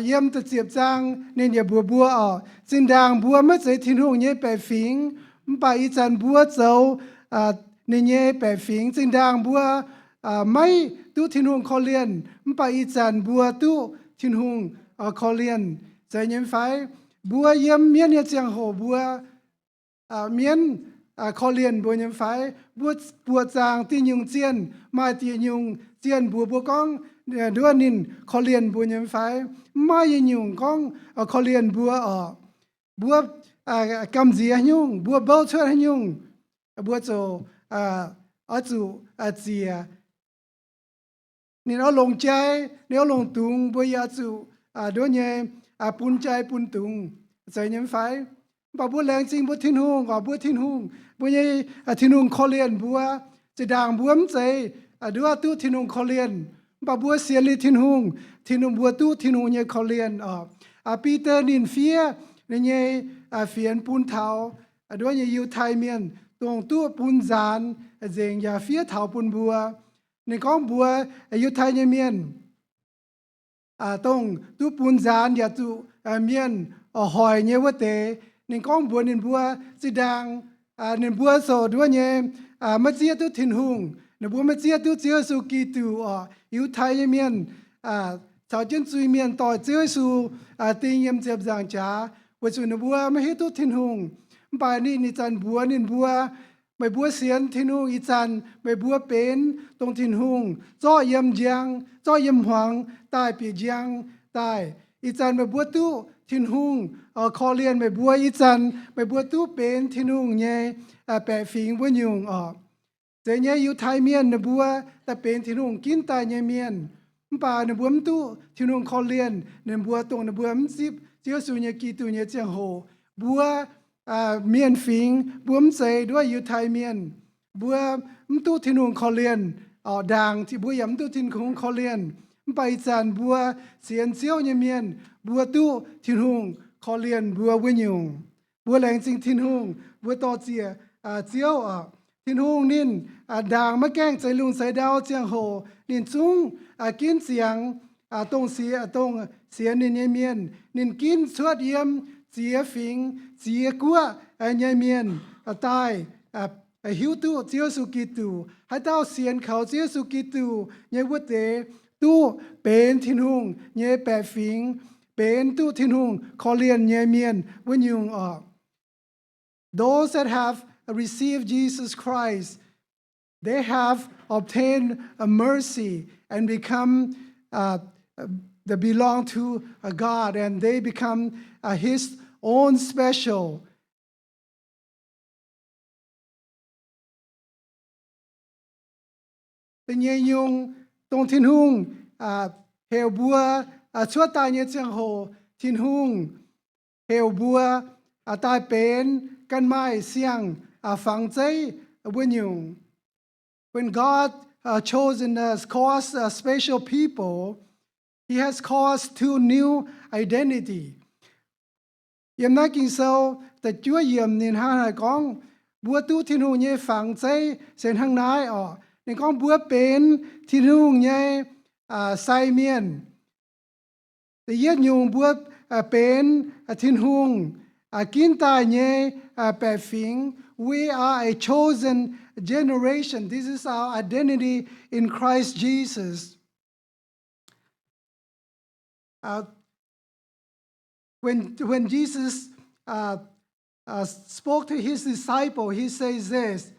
yiem da'ziepc zaang ninh yaac mbuox mbuo oc, zinh ndaangc mbuo maiv zeiz Tin-Hungh nyei baeqc fingx, mv baac ih zanc mbuo zoux ninh nyei baeqc fingx. Zinh ndaangc mbuo maiv duqv Tin-Hungh korv-lienh, mv baac ih zanc mbuo duqv Tin-Hungh korv-lienh. Zeiz nyei fai? Mbuo yiem mienv nyei ziangh hoc mbuo mienv korv-lienh mbuo nyei fai? Mbuo buoqc zaangc diuh nyungc zienh, maaih diuh nyungc zienh mbuox mbuo gorngv nduov ninh korv-lienh mbuo nyei fai? Mv maaih yietc nyungc gorngv korv-lienh mbuo oc. Mbuo gamh nziex haaix nyungc, mbuo mbouv cuotv haaix nyungc, mbuo ziouc oix zuqc ziec. Ninh oix longc jai, ninh oix longc dungz, mbuo yaac zuqc nduov nyei bun jai bun dungz. Zeiz nyei fai? Mv baac mbuo laengz zingh mbuo Tin-Hungh oc, mbuo Tin-Hungh, mbuo nyei Tin-Hungh korv-lienh mbuo. Zinh ndaangc mbuo mv zeiz nduov duqv Tin-Hungh korv-lienh, mv baac mbuo sienx liuz Tin-Hungh, Tin-Hungh, mbuo duqv Tin-Hungh nyei korv-lienh oc. Bide ninh fiev ninh nyei fienx bun taux nduov nyei Yiutai Mienh, dongh duqv bun nzaanx nzengc yaac fiev taux bun mbuo. Ninh gorngv mbuox Yiutai nyei mienh, dongh duqv bun nzaanx yaac zuqc mienh hoic nyei wuov deix, ninh gorngv mbuox ninh mbuo, zinh ndaangc ninh mbuo ziouc nduov nyei maiv zieqv duqv Tin-Hungh, ninh mbuo maiv zieqv duqv Ziouv Yesu Giduc oc. Yiutai nyei mienh caux jienv zuiz-mienh dorh Ziouv Yesu ding yiem ziepc nzaangc jaax, weic zuqc ninh mbuo maiv hiuv duqv Tin-Hungh. Mv baac ninh ih zanc mbuox ninh mbuo, meih mbuo sienx Tin-Hungh ih zanc, meih mbuo benx dongh Tin-Hungh zorqv yiem njang, zorqv yiem hmuangx daaih bieqc njang daaih. Ih zanc meih mbuo duqv Tin-Hungh korv-lienh meih mbuo. Ih zanc meih mbuo duqv benx Tin-Hungh nyei baeqc fingx wuov nyungc oc. Zeiz nyei, Yiutai Mienh ninh mbuo daaih benx Tin-Hungh ginv daaih nyei mienh, mv baac ninh mbuo mv duqv Tin-Hungh korv-lienh ninh mbuo, dongh ninh mbuo mv zipv Ziouv Yesu nyei Giduc nyei ziangh hoc. Mbuo mienh fingx, mbuo mv zeiz nduov Yiutai Mienh, mbuo mv duqv Tin-Hungh korv-lienh oc. Ndaangc mbuo yaac mv duqv Tin-Hungh korv-lienh, mv baac ih zanc mbuo sienx Ziouv nyei mienh, mbuo duqv Tin-Hungh korv-lienh mbuo wuov nyungc. Mbuo laengz zingh Tin-Hungh, mbuo dor-ziec Ziouv oc. Tin-Hungh ninh ndaangc maiv gaengh zeix lungh zeix ndau ziangh hoc ninh zungv ginv ziangx dongh sienx, dongh sienx ninh nyei mienh. Ninh ginv cuotv yiem ziex fingx ziex guoqv nyei mienh daaih hiuv duqv Ziouv Yesu Giduc. Haaix dauh sienx kaux Ziouv Yesu Giduc nyei wuov deix duqv benx Tin-Hungh nyei baeqc fingx, benx duqv Tin-Hungh korv-lienh nyei mienh wuov nyungc oc. Those that have received Jesus Christ, they have obtained a mercy and become, uh, they belong to, uh, God, and they become, uh, His own special. Da'nyeic nyungc, dongh Tin-Hungh heuc mbuo cuotv daaih nyei ziangh hoc, Tin-Hungh heuc mbuo daaih benx ganh maaih siang-fangx zeiv wuov nyungc. When God, uh, chosen us, calls a special people, He has called us to new identity. Yiem naaiv Ging-Sou da'juov yiemc ninh hnangv naaiv gorngv, mbuo duqv Tin-Hungh nyei fangx zeiv se hnangv naaiv oc. Ninh gorngv mbuo benx Tin-Hungh nyei sai mienh. Da'yietv nyungc, mbuo benx Tin-Hungh ginv daaih nyei baeqc fingx. We are a chosen generation. This is our identity in Christ Jesus. Uh, when, when Jesus, uh, uh, spoke to his disciple, he says this,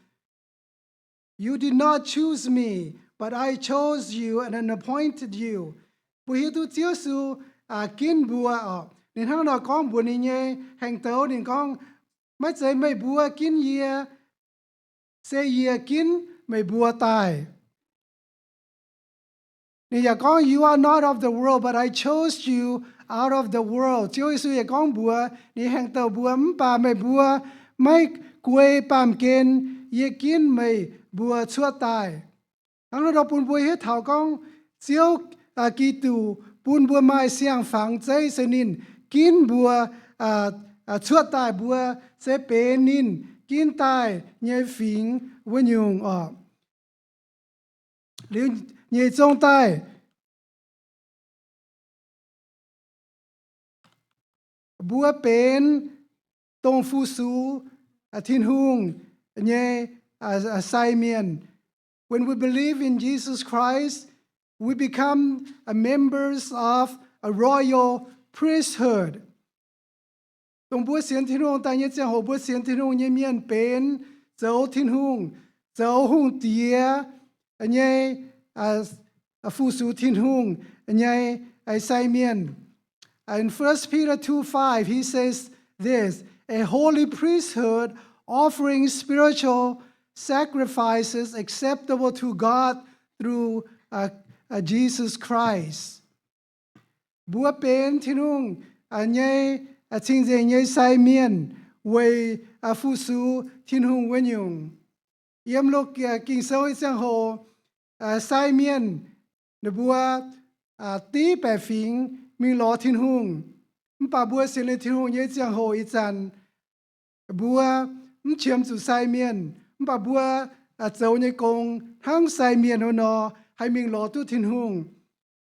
"You did not choose me, but I chose you and appointed you." Mbuo hiuv duqv Ziouv Yesu ginv mbuo oc. Ninh hnangv nor gorngv mbuox ninh nyei haengh douz, ninh gorngv, maiv zeiz meih mbuo ginv yie, se yie ginv meih mbuo daaih. Ninh yaac gorngv, "You are not of the world, but I chose you out of the world. Ziouv Yesu yaac gorngv mbuox ninh nyei haaix dauh mbuo, mv baac meih mbuo maiv guei baamh gen, yie ginv meih mbuo cuotv daaih. Hnangv nor bun mbuo hiuv taux gorngv Ziouv, aa, Giduc bun mbuo maaih siang-fangx zeiv se ninh ginv mbuo, aa, aa, cuotv daaih, mbuo se benx ninh ginv daaih nyei fingx wuov nyungc oc. Liuz nyeic zong daaih, mbuo benx dongh fu-sux, aa, Tin-Hungh nyei, aa, aa, sai mienh. When we believe in Jesus Christ, we become a members of a royal priesthood. Dongh mbuo sienx Tin-Hungh daaih nyei ziangh hoc, mbuo sienx Tin-Hungh nyei mienh benx zoux Tin-Hungh, zoux hungh diex nyei, aa, fu-sux Tin-Hungh nyei, aa, sai mienh. In First Peter two five, he says this, a holy priesthood offering spiritual sacrifices acceptable to God through, uh, uh, Jesus Christ. Mbuo benx Tin-Hungh, aa, nyei, aa, cing-nzengc nyei sai mienh weic, aa, fu-sux Tin-Hungh wuov nyungc. Yiem loz, aa, Ging-Sou nyei ziangh hoc, aa, sai mienh ninh mbuo, aa, div baeqc fingx mingh lorz Tin-Hungh. Mv baac mbuo sienx liuz Tin-Hungh nyei ziangh hoc ih zanc, mbuo mv qiemx zuqc sai mienh, mv baac mbuo, aa, zoux nyei gong hnangv sai mienh wuov nor, haih mingh lorz duqv Tin-Hungh.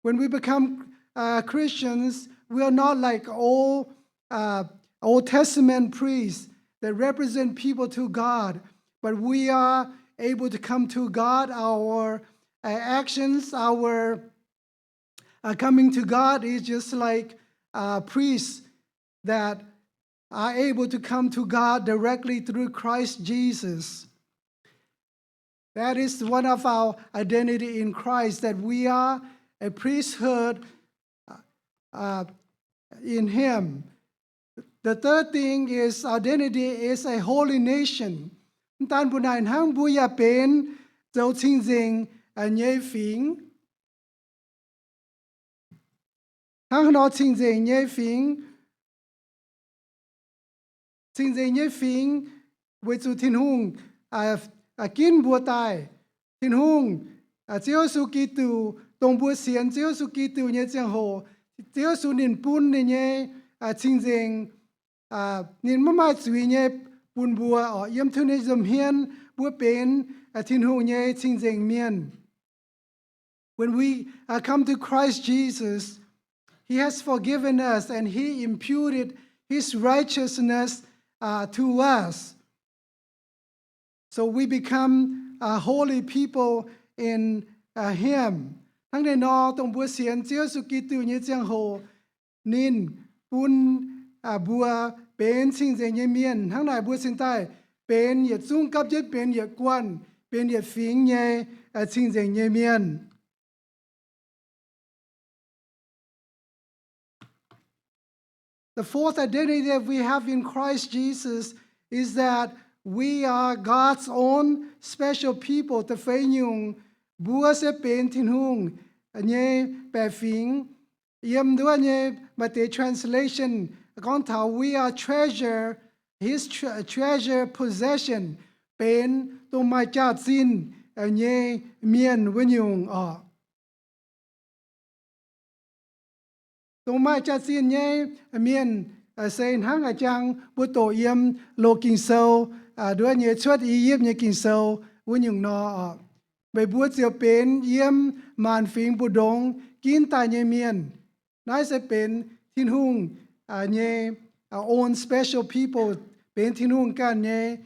When we become, uh, Christians, we are not like old, uh, Old Testament priests that represent people to God, but we are able to come to God. Our, uh, actions, our, uh, coming to God is just like, uh, priests that are able to come to God directly through Christ Jesus. That is one of our identity in Christ, that we are a priesthood, uh, in Him. The third thing is identity is a holy nation. Mv daan mbuo naaic hnangv, mbuo yaac benx zoux cing-nzengc, uh, nyei fingx. Hnangv haaix nor cing-nzengc nyei fingx? Cing-nzengc nyei fingx weic zuqc Tin-Hungh, aa, aa, ginv mbuo daaih. Tin-Hungh, aa, Ziouv Yesu Giduc, dongh mbuo sienx Ziouv Yesu Giduc nyei ziangh hoc, Ziouv Yesu ninh bun ninh nyei, aa, cing-nzengc, aa, ninh maiv maaih zuiz nyei bun mbuo oc. Yiem Tin-Hungh nyei nza'hmien mbuo benx, aa, Tin-Hungh nyei cing-nzengc mienh. When we, uh, come to Christ Jesus, He has forgiven us and He imputed His righteousness, uh, to us. So we become a holy people in, uh, Him. Hnangv naaiv nor, dongh mbuo sienx Ziouv Yesu Giduc nyei ziangh hoc, ninh bun, aa, mbuo benx cing-nzengc nyei mienh. Hnangv naaic mbuo cingx daaih benx yietc zungv gapv jienv benx yietc guanh, benx yietc fingx nyei, aa, cing-nzengc nyei mienh. The fourth identity that we have in Christ Jesus is that we are God's own special people. Da'feix nyungc, mbuo se benx Tin-Hungh nyei baeqc fingx. Yiem nduov nyei maaih deix translation gorngv taux we are treasure, his tre-, treasure possession, benx dongh maaih jaax-zinh nyei mienh wuov nyungc oc. Dongh maaih jaax-zinh nyei mienh se hnangv a'jang mbuo doqc yiem loz Ging-Sou, nduov nyei Cuotv I^yipv nyei Ging-Sou wuov nyungc nor oc. Meih mbuo ziouc benx yiem maanc fingx mbu'ndongx ginv daaih nyei mienh. Naaiv se benx Tin-Hungh nyei own special people, benx Tin-Hungh ganh nyei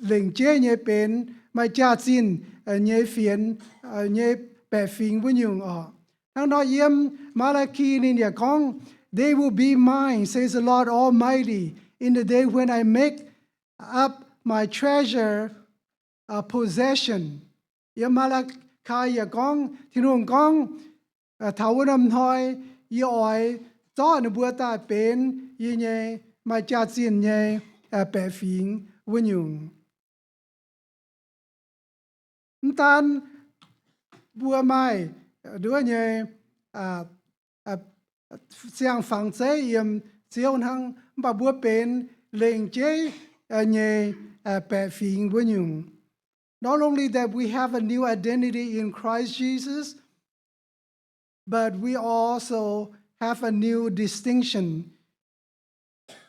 lengc jeiv nyei benx maaih jaax-zinh nyei fienx nyei baeqc fingx wuov nyungc oc. Hnangv nor yiem Maa^laa^ki ninh yaac gorngv, They will be mine, says the Lord Almighty, in the day when I make up my treasure, uh, possession. Yiem Maa^laa^kai yaac gorngv, Tin-Hungh gorngv, taux wuov norm hnoi yie oix zorqv ninh mbuo daaih benx yie nyei maaih jaax-zinh nyei baeqc fingx wuov nyungc. Mv daan mbuo maaih nduov nyei siang-fangx zeiv yiem Ziouv hnangv, mv baac mbuo benx lengc jeiv nyei baeqc fingx wuov nyungc. Not only that we have a new identity in Christ Jesus, but we also have a new distinction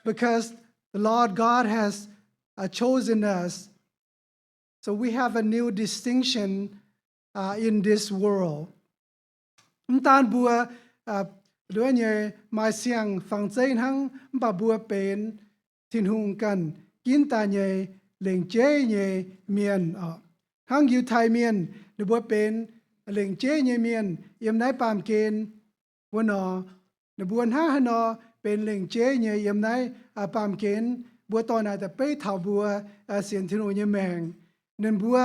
because the Lord God has uh, chosen us. So we have a new distinction uh, in this world. Mv daan mbuo uh, nduov nyei maaih siang-fangx zeiv hnangv, mv baac mbuo benx Tin-Hungh ganh ginv daaih nyei lengc jeiv nyei mienh oc. Hnangv Yiutai Mienh, ninh mbuo benx lengc jeiv nyei mienh yiem naaiv baamh gen wuov nor. Ninh mbuo hnangv haaix nor benx lengc jeiv nyei yiem naaiv baamh gen, mbuo dorh naaic da'beiv taux mbuo sienx Tin-Hungh nyei maengc. Ninh mbuo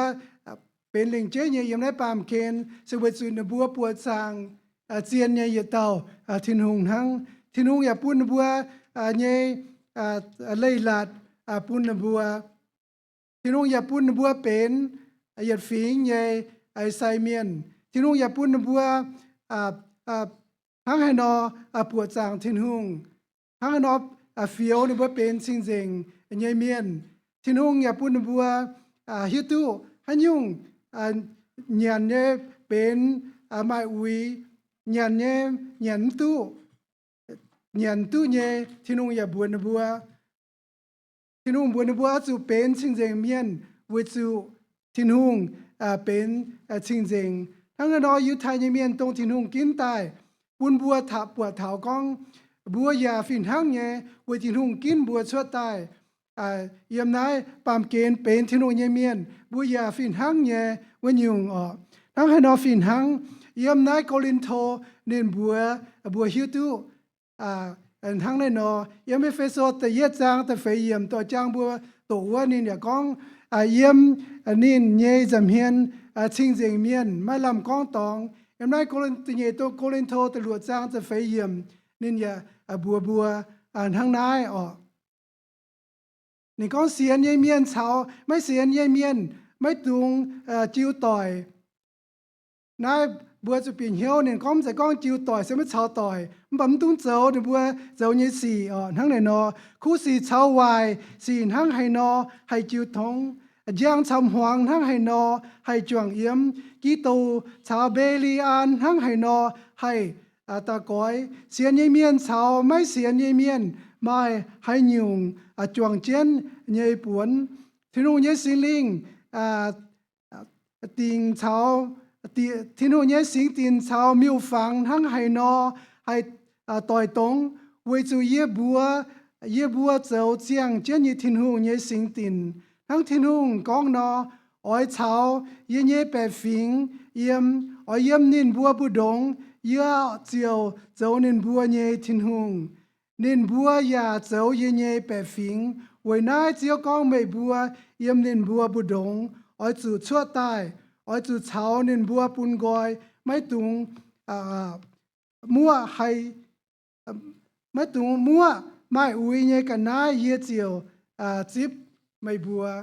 benx lengc jeiv nyei yiem naaiv baamh gen se weic zuqc ninh mbuo buoqc zaangc zien nyei yietc dauh Tin-Hungh hnangv. Tin-Hungh yaac bun ninh mbuo nyei leiz-latc bun ninh mbuo. Tin-Hungh yaac bun ninh mbuo benx yietc fingx nyei sai mienh. Tin-Hungh yaac bun ninh mbuo hnangv haaix nor buoqc zaangc Tin-Hungh, hnangv haaix nor fioux ninh mbuo benx cing-nzengc nyei mienh. Tin-Hungh yaac bun ninh mbuo hiuv duqv haaix nyungc nyanc nyei benx maaih uix, nyanc nyei nyanc mv duqv, nyanc duqv nyei Tin-Hungh yaac mbuox ninh mbuo. Tin-Hungh mbuox ninh mbuo oix zuqc benx cing-nzengc mienh weic zuqc Tin-Hungh benx cing-nzengc. Hnangv naaiv nor, Yiutai nyei mienh dongh Tin-Hungh ginv daaih, bun mbuo taux buatc taux gorngv mbuo yaac fih hnangv nyei weic Tin-Hungh ginv mbuo cuotv daaih. Yiem naaiv baamh gen benx Tin-Hungh nyei mienh, mbuo yaac fih hnangv nyei wuov nyungc oc. Hnangv haaix nor fih hnangv? Yiem naaiv Ko^lin^to ninh mbuox mbuo hiuv duqv hnangv naaiv nor, yiem E^fe^so da'yietv zaang da'feix yiemc doqc jang mbuo doqc wuov, ninh yaac gorngv yiem ninh nyei nza'hmien cing-nzengc mienh maiv lamh gorngv dorngx. Yiem naaiv Ko^lin, da'nyeic Ko^lin^to da'luoqc zaang da'feix yiemc, ninh yaac mbuox mbuo hnangv naaiv oc. Ninh gorngv sienx nyei mienh caux maiv sienx nyei mienh maiv dungx jiu doic. Naaiv mbuo zuqc bieqc hnyouv ninh gorngv, mv zeiz gorngv jiu doic se maiv caux doic, mv baac mv dungx zoux ninh mbuo zoux nyei sic oc. Hnangv naaic nor, kuv sic caux waaic sic hnangv haaix nor haih jiu tongx, njang caux hmuangx hnangv haaix nor haih juangc yiem, Giduc caux Mbe^li^an hnangv haaix nor haih daux goix, sienx nyei mienh caux maiv sienx nyei mienh maaih haaix nyungc juangc jienv nyei buonc. Tin-Hungh nyei Singx Lingh dingc caux, Tin-Hungh nyei singx dinc caux miuc-fangx hnangv haaix nor haih doix dongz, weic zuqc yie mbuo, yie mbuo zoux ziangh jienv nyei Tin-Hungh nyei singx dinc. Hnangv Tin-Hungh gorngv nor, oix caux yie nyei baeqc fingx yiem, oix yiem ninh mbuo mbu'ndongx, yie ziouc zoux ninh mbuo nyei Tin-Hungh. Ninh mbuo yaac zoux yie nyei baeqc fingx. Weic naaiv Ziouv gorngv, meih mbuo yiem ninh mbuo mbu'ndongx oix zuqc cuotv daaih, oix zuqc caux ninh mbuo bun nqoi, maiv dungx muoqv haih, maiv dungx muoqv maaih uix nyei ga'naaiv, yie ziouc zipv meih mbuo.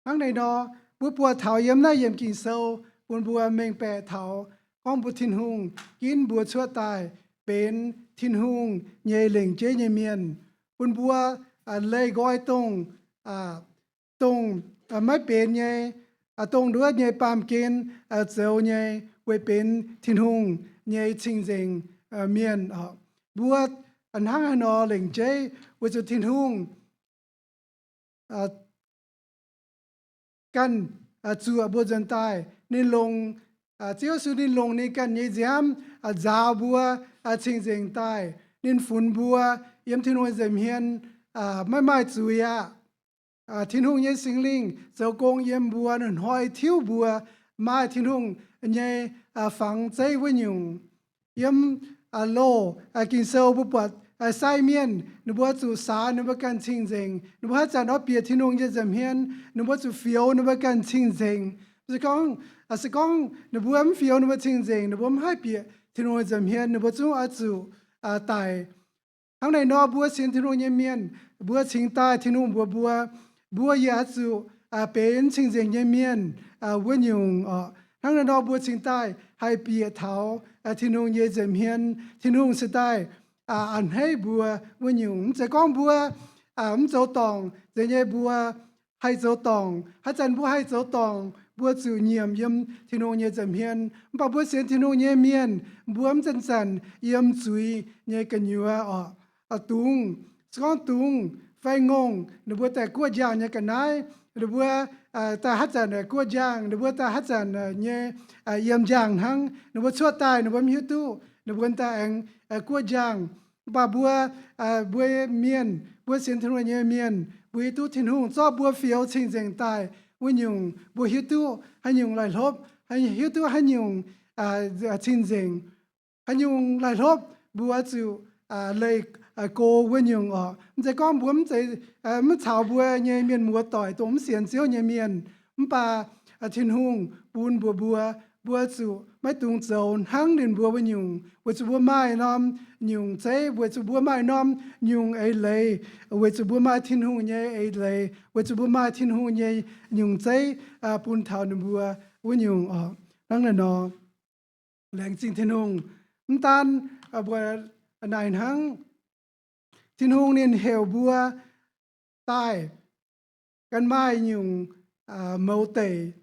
Hnangv naaiv nor, mbuo buatc taux yiem naaiv yiemc Ging-Sou bun mbuo mengh baeqc taux gorngv mbuo Tin-Hungh ginv mbuo cuotv daaih benx Tin-Hungh nyei lengc jeiv nyei mienh, bun mbuo leih nqoi dongh, dongh maiv benx nyei, dongh nduov nyei baamh gen zoux nyei, weic benx Tin-Hungh nyei cing-nzengc mienh oc. Mbuo hnangv haaix nor lengc jeiv weic zuqc Tin-Hungh ganh zuoqc mbuo nzuonx daaih. Ninh longc, Ziouv Yesu ninh longc ninh ganh nyei nziaamv nzaaux mbuo cing-nzengc daaih. Ninh funx mbuo yiem Tin-Hungh nza'hmien maiv maaih zuiz aqv. Tin-Hungh nyei Singx Lingh zoux gong yiem mbuo, hnoi tiuv mbuo maaih Tin-Hungh nyei fangx zeiv wuov nyungc. Yiem loz Ging-Sou mbuo buatc sai mienh ninh mbuo zuqc saax ninh mbuo ganh cing-nzengc. Ninh mbuo haaix zanc oix bieqc Tin-Hungh nyei nza'hmien, ninh mbuo zuqc fioux ninh mbuo ganh cing-nzengc. Se gorngv, se gorngv ninh mbuo mv fioux ninh mbuo cing-nzengc, ninh mbuo mv haih bieqc Tin-Hungh nza'hmien, ninh mbuo zungv oix zuqc daic. Hnangv naaiv nor, mbuo sienx Tin-Hungh nyei mienh, mbuo cingx daaih Tin-Hungh mbuox mbuo, Mbuo yaac oix zuqc benx cing-nzengc nyei mienh wuov nyungc oc. Hnangv naaiv nor mbuo cingx daaih haih bieqc taux Tin-Hungh nyei nza'hmien. Tin-Hungh se daaih a'hneiv mbuo wuov nyungc. Mv zeiz gorngv mbuo mv zoux dorngc, zeiz nyei mbuo haih zoux dorngc. Haaix zanc mbuo haih zoux dorngc, mbuo zuqc nyiemc yiem Tin-Hungh nyei nza'hmien. Mv baac mbuo sienx Tin-Hungh nyei mienh, mbuo mv zanc-zanc yiem zuiz nyei gu'nyuoz oc. Dungz, se gorngv dungz fai ngongh, ninh mbuo daaih guoqv njang nyei ga'naaiv, ninh mbuo daaih haaix zanc guoqv njang, ninh mbuo daaih haaix zanc nyei yiem njang hnangv. Ninh mbuo cuotv daaih ninh mbuo mv hiuv duqv, ninh mbuo daaih aengx guoqv njang. Mv baac mbuo, mbuo mienh, mbuo sienx Tin-Hungh nyei mienh, mbuo hiuv duqv Tin-Hungh zorqv mbuo fioux cing-nzengc daaih wuov nyungc. Mbuo hiuv duqv haaix nyungc laih hlopv, hiuv duqv haaix nyungc cing-nzengc, haaix nyungc laih hlopv, mbuo zuqc leih go wuov nyungc oc. Mv zeiz gorngv mbuo mv zeiz, mv caux mbuo nyei mienh muoz-doic dongh mv sienx Ziouv nyei mienh. Mv baac Tin-Hungh bun mbuox mbuo, mbuo zuqc maiv dungx zoux hnangv ninh mbuo wuov nyungc, weic zuqc mbuo maaih norm nyungc zeiv, weic zuqc mbuo maaih norm nyungc eix leiz, weic zuqc mbuo maaih Tin-Hungh nyei eix leiz, weic zuqc mbuo maaih Tin-Hungh nyei nyungc zeiv bun taux ninh mbuo wuov nyungc oc. Hnangv naaiv nor, laengz zingh Tin-Hungh. Mv daan mbuo naaic hnangv, Tin-Hungh ninh heuc mbuo daaih ganh maaih nyungc mouz deic.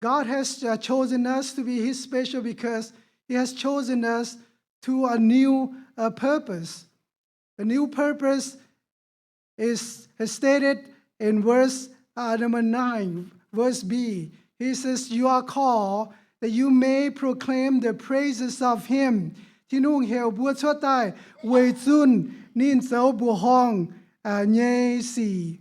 God has chosen us to be His special because He has chosen us to a new purpose. A new purpose is stated in verse number nine, verse B. He says, "You are called that you may proclaim the praises of Him." Tin-Hungh heuc mbuo cuotv daaih weic zunh ninh zoux mbuoqc horngh nyei sic.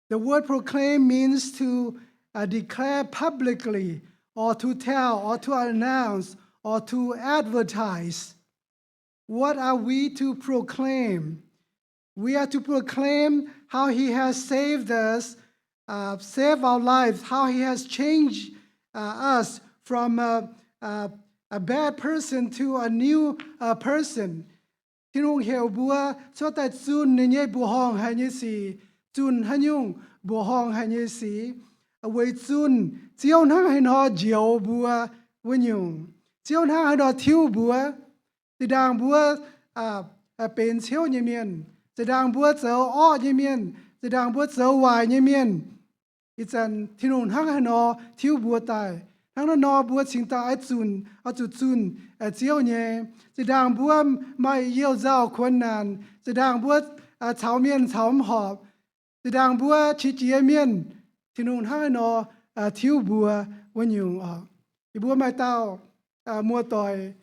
The word proclaim means to declare publicly, or to tell, or to announce, or to advertise. What are we to proclaim? We are to proclaim how He has saved us, saved our lives, how He has changed us from a bad person to a new person. Tin-Hungh heuc mbuo cuotv daaih zunh ninh nyei mbuoqc horngh haic nyei sic. Zunh haaix nyungc mbuoqc horngh haic nyei sic? Weic zunh Ziouv hnangv haaix nor njoux mbuo wuov nyungc. Ziouv hnangv haaix nor tiuv mbuo. Zinh ndaangc mbuo benx ciouv nyei mienh, zinh ndaangc mbuo zoux orqv nyei mienh, zinh ndaangc mbuo zoux waaic nyei mienh, ih zanc Tin-Hungh hnangv haaix nor tiuv mbuo daaih. Hnangv naaiv nor mbuo cingx daaih oix zunh, oix zuqc zunh Ziouv nyei. Zinh ndaangc mbuo maaih youh nzauh kuonx naanc, zinh ndaangc mbuo caux mienh caux mv horpc, zinh ndaangc mbuo qiex jiez mienh, Tin-Hungh hnangv haaix nor tiuv mbuo wuov nyungc oc. Yie mbuo maaih dauh muoz-doic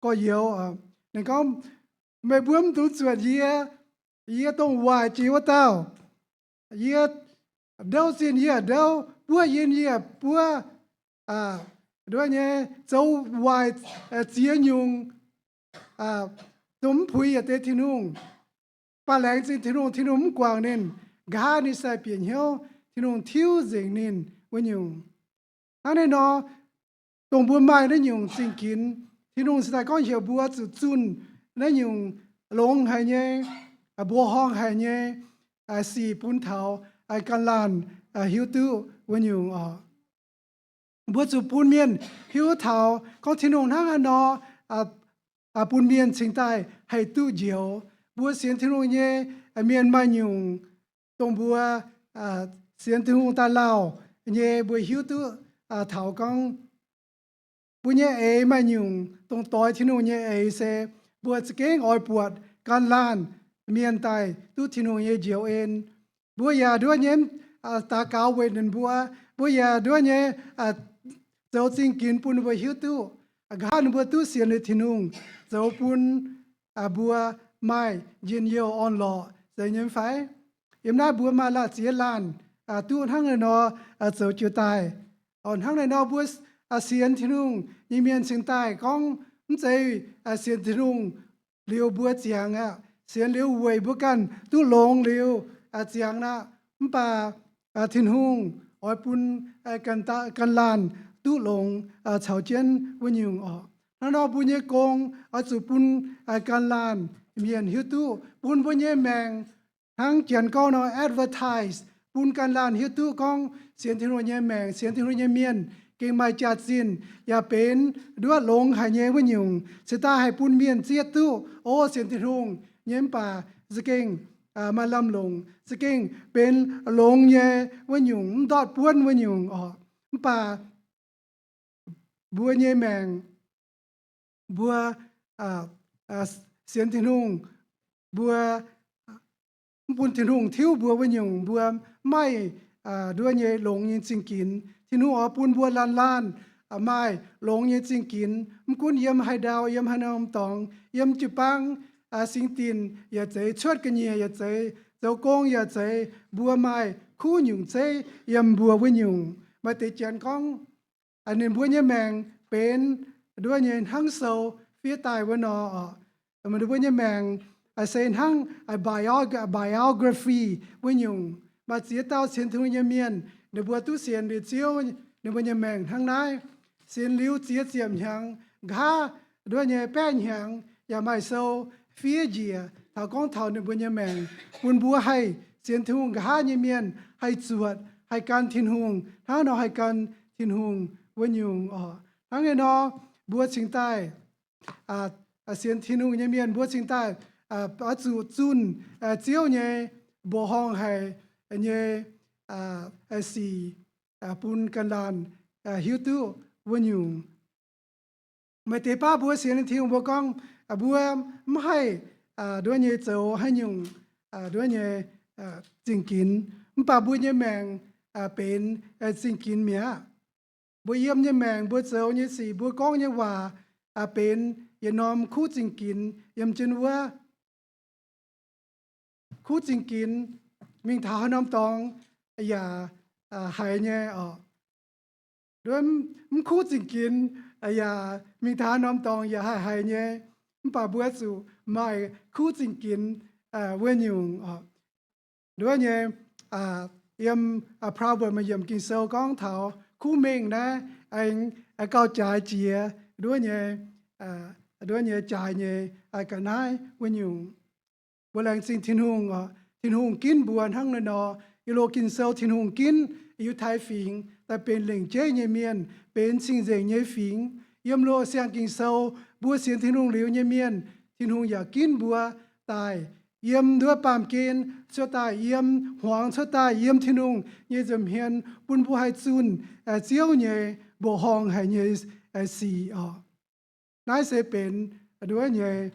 gorx-youz, ninh gorngv, meih mbuo mv dungx zuotc yie, yie dongh waaic jiex wuov dauh. Yie ndouv zinh yie ndouv, buov yinh yie buov, nduov nyei, zoux waaic ziex nyungc, dongh mv puix yietc deix Tin-Hungh. Mv baac laengz zingh Tin-Hungh, Tin-Hungh mv guangc ninh, nqa'haav ninh sai bieqc hnyouv, Tin-Hungh tiuv nzengc ninh wuov nyungc. Hnangv naaiv nor, dongh mbuo maaih naaiv nyungc zingh ginx, Tin-Hungh cingx daaih gorngv heuc mbuo zuqc zunh naaiv nyungc longx haic nyei, mbuoqc horngh haic nyei sic bun taux ganh laanh hiuv duqv wuov nyungc oc. Mbuo zuqc bun mienh hiuv taux gorngv Tin-Hungh hnangv haaix nor bun mienh cingx daaih haih duqv njoux. Mbuo sienx Tin-Hungh nyei mienh maaih nyungc dongh mbuo sienx Tin-Hungh daaih lauh nyei, mbuo hiuv duqv taux gorngv mbuo nyei eix maaih nyungc dongh doix Tin-Hungh nyei eix se mbuo za'gengh oix buatc ganh laanh mienh daaih duqv Tin-Hungh nyei njoux en. Mbuo yaac nduov nyei daux gaux weic ninh mbuo, mbuo yaac nduov nyei zoux zingh ginx bun ninh mbuo hiuv duqv, nqa'haav ninh mbuo duqv sienx liuz Tin-Hungh zoux bun mbuo maaih njien-youh orn-lorqc, zeiz nyei fai? Yiem naaiv mbuo maaih laanh ziex laanh duqv hnangv naaiv nor zoux jiu daaih. Hnangv naaiv nor mbuo sienx Tin-Hungh nyei mienh cingx daaih gorngv mv zeiz sienx Tin-Hungh liuz mbuo ziangx aqv. Sienx liuz weic mbuo ganh duqv longx liuz ziangx aqv. Mv baac Tin-Hungh oix bun ganh laanh duqv longx caux jienv wuov nyungc oc. Hnangv nor mbuo nyei gong oix zuqc bun ganh laanh mienh hiuv duqv, bun mbuo nyei maengc hnangv janx gorngv nor advertise, bun ganh laanh hiuv duqv gorngv sienx Tin-Hungh nyei maengc, sienx Tin-Hungh nyei mienh gengh maaih jaax-zinh, yaac benx nduov longx haic nyei wuov nyungc, cingx daaih haih bun mienh zieqv duqv, o, sienx Tin-Hungh nyei mv baac za'gengh maaih lamh longc, za'gengh benx longx nyei wuov nyungc, mv ndortv buonv wuov nyungc oc. Mv baac mbuo nyei maengc, mbuo sienx Tin-Hungh, mbuo mv bun Tin-Hungh tiuv mbuo wuov nyungc, mbuo mv maaih nduov nyei longx nyei zingh ginx. Tin-Hungh oix bun mbuo laanh laanh maaih longx nyei zingh ginx, mv gunv yiem haaix ndau, yiem haaix norm dorngx, yiem jiu-baang, singx dinc yaac zeiz, cuotv ga'nyiec yaac zeiz, zoux gong yaac zeiz, mbuo maaih kuv nyungc zeiv yiem mbuo wuov nyungc. Maaih deix janx gorngv ninh mbuo nyei maengc benx nduov nyei hnangv sou fiev daaih wuov nor oc. Ninh mbuo nyei maengc se hnangv biography wuov nyungc. Maaih ziex dauh sienx Tin-Hungh nyei mienh, ninh mbuo duqv sienx liuz Ziouv, ninh mbuo nyei maengc hnangv naaiv. Sienx liuz ziex ziepc hnyangx, nqa'haav nduov nyei baeqv hnyangx yaac maaih sou fiev njiec taux gorngv taux ninh mbuo nyei maengc, bun mbuo haih sienx Tin-Hungh nqa'haav nyei mienh haih zuotc, haih gan Tin-Hungh hnangv nor haih gan Tin-Hungh wuov nyungc oc. Hnangv naaiv nor, mbuo cingx daaih sienx Tin-Hungh nyei mienh, mbuo cingx daaih oix zuqc zunh Ziouv nyei mbuoqc horngh haic nyei sic bun ganh laanh hiuv duqv wuov nyungc. Maaih deix baav mbuo sienx Tin-Hungh mbuo gorngv mbuo mv haih nduov nyei zoux haaix nyungc nduov nyei zingh ginx, mv baac mbuo nyei maengc benx zingh ginx mi'aqv. Mbuo yiem nyei maengc, mbuo zoux nyei sic, mbuo gorngv nyei waac benx yietc norm kuv zingh ginx yiem jienv wuov. Kuv zingh ginx mingh taux haaix norm dorngx yaac haiz nyei oc. Mv kuv zingh ginx yaac mingh taux haaix norm dorngx yaac haih haiz nyei. Mv baac mbuo zuqc maaih kuv zingh ginx wuov nyungc oc. Nduov nyei, yiem Proverb maaih yiemc Ging-Sou gorngv taux kuv mengh naaiv aengx gauh jaaix jiex nduov nyei, nduov nyei jaaix nyei ga'naaiv wuov nyungc. Mbuo laengz zingh Tin-Hungh oc. Tin-Hungh ginv mbuo hnangv naaiv nor. Yiem loz Ging-Sou Tin-Hungh ginv Yiutai Fingx daaih benx lengc jeiv nyei mienh, benx cing-nzengc nyei fingx. Yiem loz Siang Ging-Sou mbuo sienx Tin-Hungh liuz nyei mienh, Tin-Hungh yaac ginv mbuo daaih yiem nduov baamh gen cuotv daaih, yiem hmuangx cuotv daaih, yiem Tin-Hungh nyei nza'hmien bun mbuo haih zunh Ziouv nyei mbuoqc horngh haic nyei sic oc. Naaiv se benx nduov nyei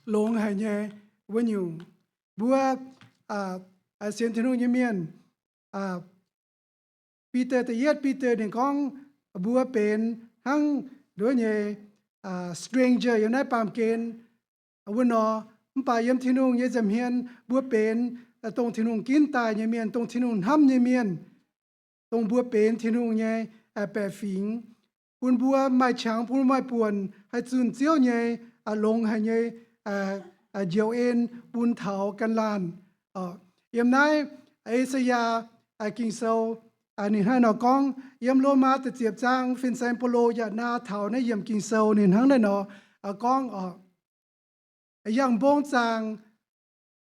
longx haic nyei wuov nyungc. Mbuo sienx Tin-Hungh nyei mienh, Bide da'yietv Bide ninh gorngv mbuo benx hnangv nduov nyei stranger yiem naaiv baamh gen wuov nor. Mv baac yiem Tin-Hungh nyei nza'hmien mbuo benx dongh Tin-Hungh ginv daaih nyei mienh, dongh Tin-Hungh hnamv nyei mienh, dongh mbuo benx Tin-Hungh nyei baeqc fingx, bun mbuo maaih qangx, bun mbuo maaih buonc haih zunh Ziouv nyei longx haic nyei njoux en bun taux ganh laanh. Yiem naaiv E^saa^yaa Ging-Sou ninh hnangv nor gorngv, yiem Lomaa da'ziepc zaang fin-saeng Baulo yaac naa taux naaiv yiemc Ging-Sou ninh hnangv naaiv nor gorngv oc. Yangh mbong zaangc,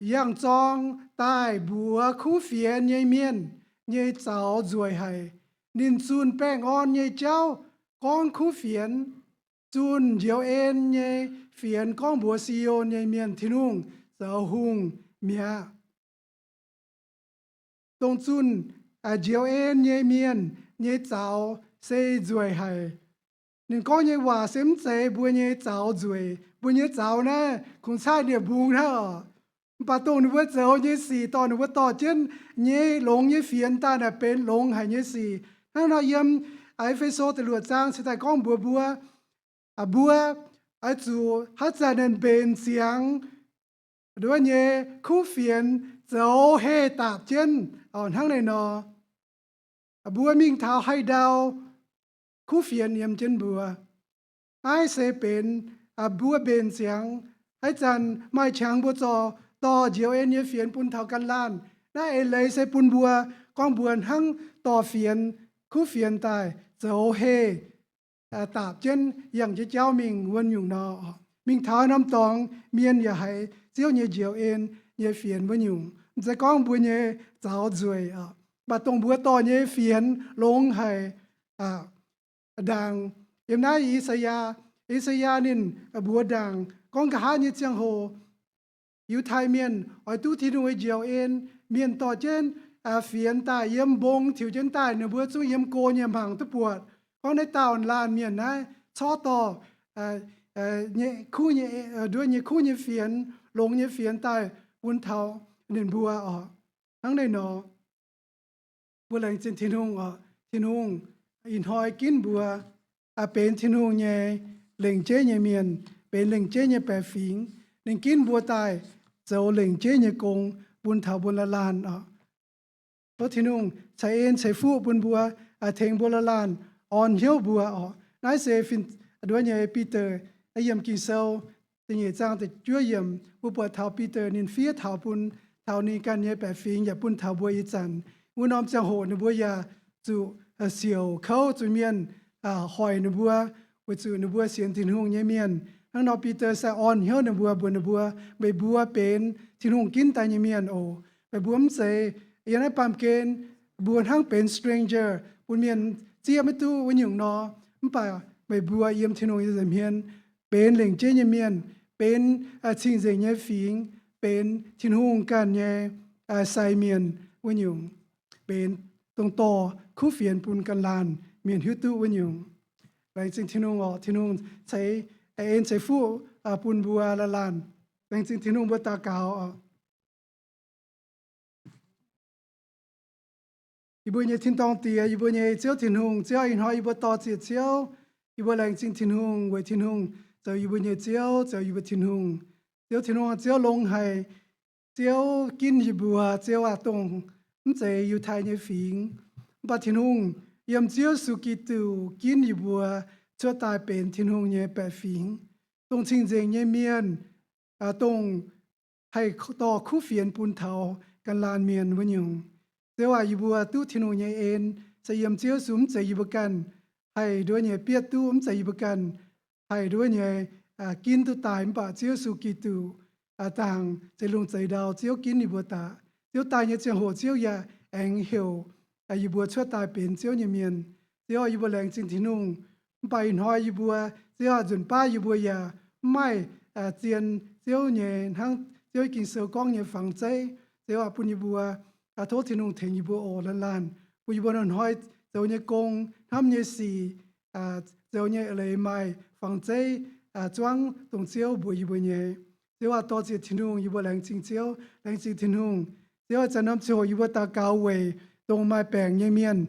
yangh zorng daaih mbuox kuv fienx nyei mienh nyei zaux nzueic haic. Ninh zunh baengh orn nyei jauv gorngv kuv fienx, zunh njoux en nyei fienx gorngv mbuox Si^on nyei mienh, Tin-Hungh zoux hungh mi'aqv. Dongh zunh njoux en nyei mienh nyei zaux se nzueic haic. Ninh gorngv nyei waac se mv zeiz mbuo nyei zaux nzueic. Mbuo nyei zaux naaiv kungx caaiv nie-mbung hnangv oc. Mv baac dongh ninh mbuo zoux nyei sic dorh ninh mbuo dorh jienv nyei longx nyei fienx daaih naaic benx longx haic nyei sic. Hnangv nor yiem E^fe^so da'luoqc zaang cingx daaih gorngv mbuox mbuo, mbuo oix zuqc haaix zanc naaic mbenc ziangx nduov nyei kuv fienx zoux heh daapc jienv hnangv naaiv nor. Mbuo mingh taux haaix ndau, kuv fienx yiem jienv mbuo. Naaiv se benx mbuo mbenc ziangx. Haaix zanc maaih qangx mbuo zorqv dorh njoux en nyei fienx bun taux ganh laanh. Naaiv eix leiz se bun mbuo gorngv mbuo hnangv dorh fienx, kuv fienx daaih zoux heh daapc jienv yangh jienv jauv mingh wuov nyungc nor. Mingh taux norm dorngx, mienh yaac haiz Ziouv nyei njoux en nyei fienx wuov nyungc. Mv zeiz gorngv mbuo nyei zaux nzueic, mv baac dongh mbuo dorh nyei fienx longx haic ndaangc. Yiem naaiv I^saa^yaa, I^saa^yaa ninh mbuox ndaangc gorngv nqa'haav nyei ziangh hoc Yiutai Mienh oix duqv Tin-Hungh nyei njoux en, mienh dorh jienv fienx daaih yiem mbong tiux jienv daaih, ninh mbuo zungv yiem go nyei hmangx duqv buatc gorngv naaiv dauh laanh mienh naaiv corc dorh nduov nyei kuv nyei fienx, longx nyei fienx daaih bun taux ninh mbuo oc. Hnangv naaiv nor, mbuo laengz zingh Tin-Hungh oc. Tin-Hungh ih hnoi ginv mbuo benx Tin-Hungh nyei lengc jeiv nyei mienh, benx lengc jeiv nyei baeqc fingx. Ninh ginv mbuo daaih zoux lengc jeiv nyei gong bun taux mbuo laanh laanh oc. Tov Tin-Hungh ceix en ceix fuqv bun mbuo, tengx mbuo laanh laanh, orn hnyouv mbuo oc. Naaiv se fin, nduov nyei Bide, naaiv yiem Ging-Sou da'nyeic zaang da'juov yiemc, mbuo buatc taux Bide ninh fiev taux bun taux ninh ganh nyei baeqc fingx yaac bun taux mbuo ih zanc. Wuov norm ziangh hoc ninh mbuo yaac zuqc siouc kouv zuqc mienh hoic ninh mbuo, weic zuqc ninh mbuo sienx Tin-Hungh nyei mienh. Hnangv nor Bide sai orn hnyouv ninh mbuo, mbuox ninh mbuo, meih mbuo benx Tin-Hungh ginv daaih nyei mienh oc. Meih mbuo mv zeiz yiem naaiv baamh gen, mbuo hnangv benx stranger, bun mienh zieqv maiv duqv wuov nyungc nor. Mv baac meih mbuo yiem Tin-Hungh nyei nza'hmien benx lengc jeiv nyei mienh, benx cing-nzengc nyei fingx, benx Tin-Hungh ganh nyei sai mienh wuov nyungc, benx dongh dorh kuv fienx bun ganh laanh mienh hiuv duqv wuov nyungc. Laengz zingh Tin-Hungh oc. Tin-Hungh ceix en ceix fuqv bun mbuo laanh laanh. Laengz zingh Tin-Hungh, mbuo daux gaux oc. Yie mbuo nyei tin-dorngh Diex, yie mbuo nyei Ziouv Tin-Hungh, Ziouv, ih hnoi yie mbuo dor-ziec Ziouv, yie mbuo laengz zingh Tin-Hungh weic Tin-Hungh zoux yie mbuo nyei Ziouv, zoux yie mbuo Tin-Hungh. Ziouv Tin-Hungh, Ziouv longx haic. Ziouv ginv yie mbuo, Ziouv aac, dongh mv zeiz Yiutai nyei fingx, mv baac Tin-Hungh yiem Ziouv Yesu Giduc ginv yie mbuo cuotv daaih benx Tin-Hungh nyei baeqc fingx, dongh cing-nzengc nyei mienh, dongh haih dorh kuv fienx bun taux ganh laanh mienh wuov nyungc. Ziouv aac, yie mbuo duqv Tin-Hungh nyei en se yiem Ziouv Yesu, mv zeiz yie mbuo ganh haih nduov nyei bietv duqv, mv zeiz yie mbuo ganh haih nduov nyei ginv duqv daaih, mv baac Ziouv Yesu Giduc dangc zeix lungh zeix ndau, Ziouv ginv yie mbuo daaih. Ziouv daaih nyei ziangh hoc Ziouv yaac aengx heuc yie mbuo cuotv daaih benx Ziouv nyei mienh. Ziouv aac, yie mbuo laengz zingh Tin-Hungh. Mv baac ih hnoi yie mbuo, Ziouv aac, nzunc baav yie mbuo yaac mv maaih zien Ziouv nyei, hnangv Ziouv Ging-Sou gorngv nyei fangx zeiv. Ziouv aac, bun yie mbuo, tov Tin-Hungh tengx yie mbuo oc, laanh laanh, bun yie mbuo hnoi-hnoi zoux nyei gong, hnamv nyei sic, zoux nyei eix leiz maaih fangx zeiv zuangv dongh Ziouv mbuox yie mbuo nyei. Ziouv aac, dor-ziec Tin-Hungh, yie mbuo laengz zingh Ziouv, laengz zingh Tin-Hungh. Ziouv aac, zanc norm ziangh hoc yie mbuo daux gaux weic dongh maaih baengc nyei mienh,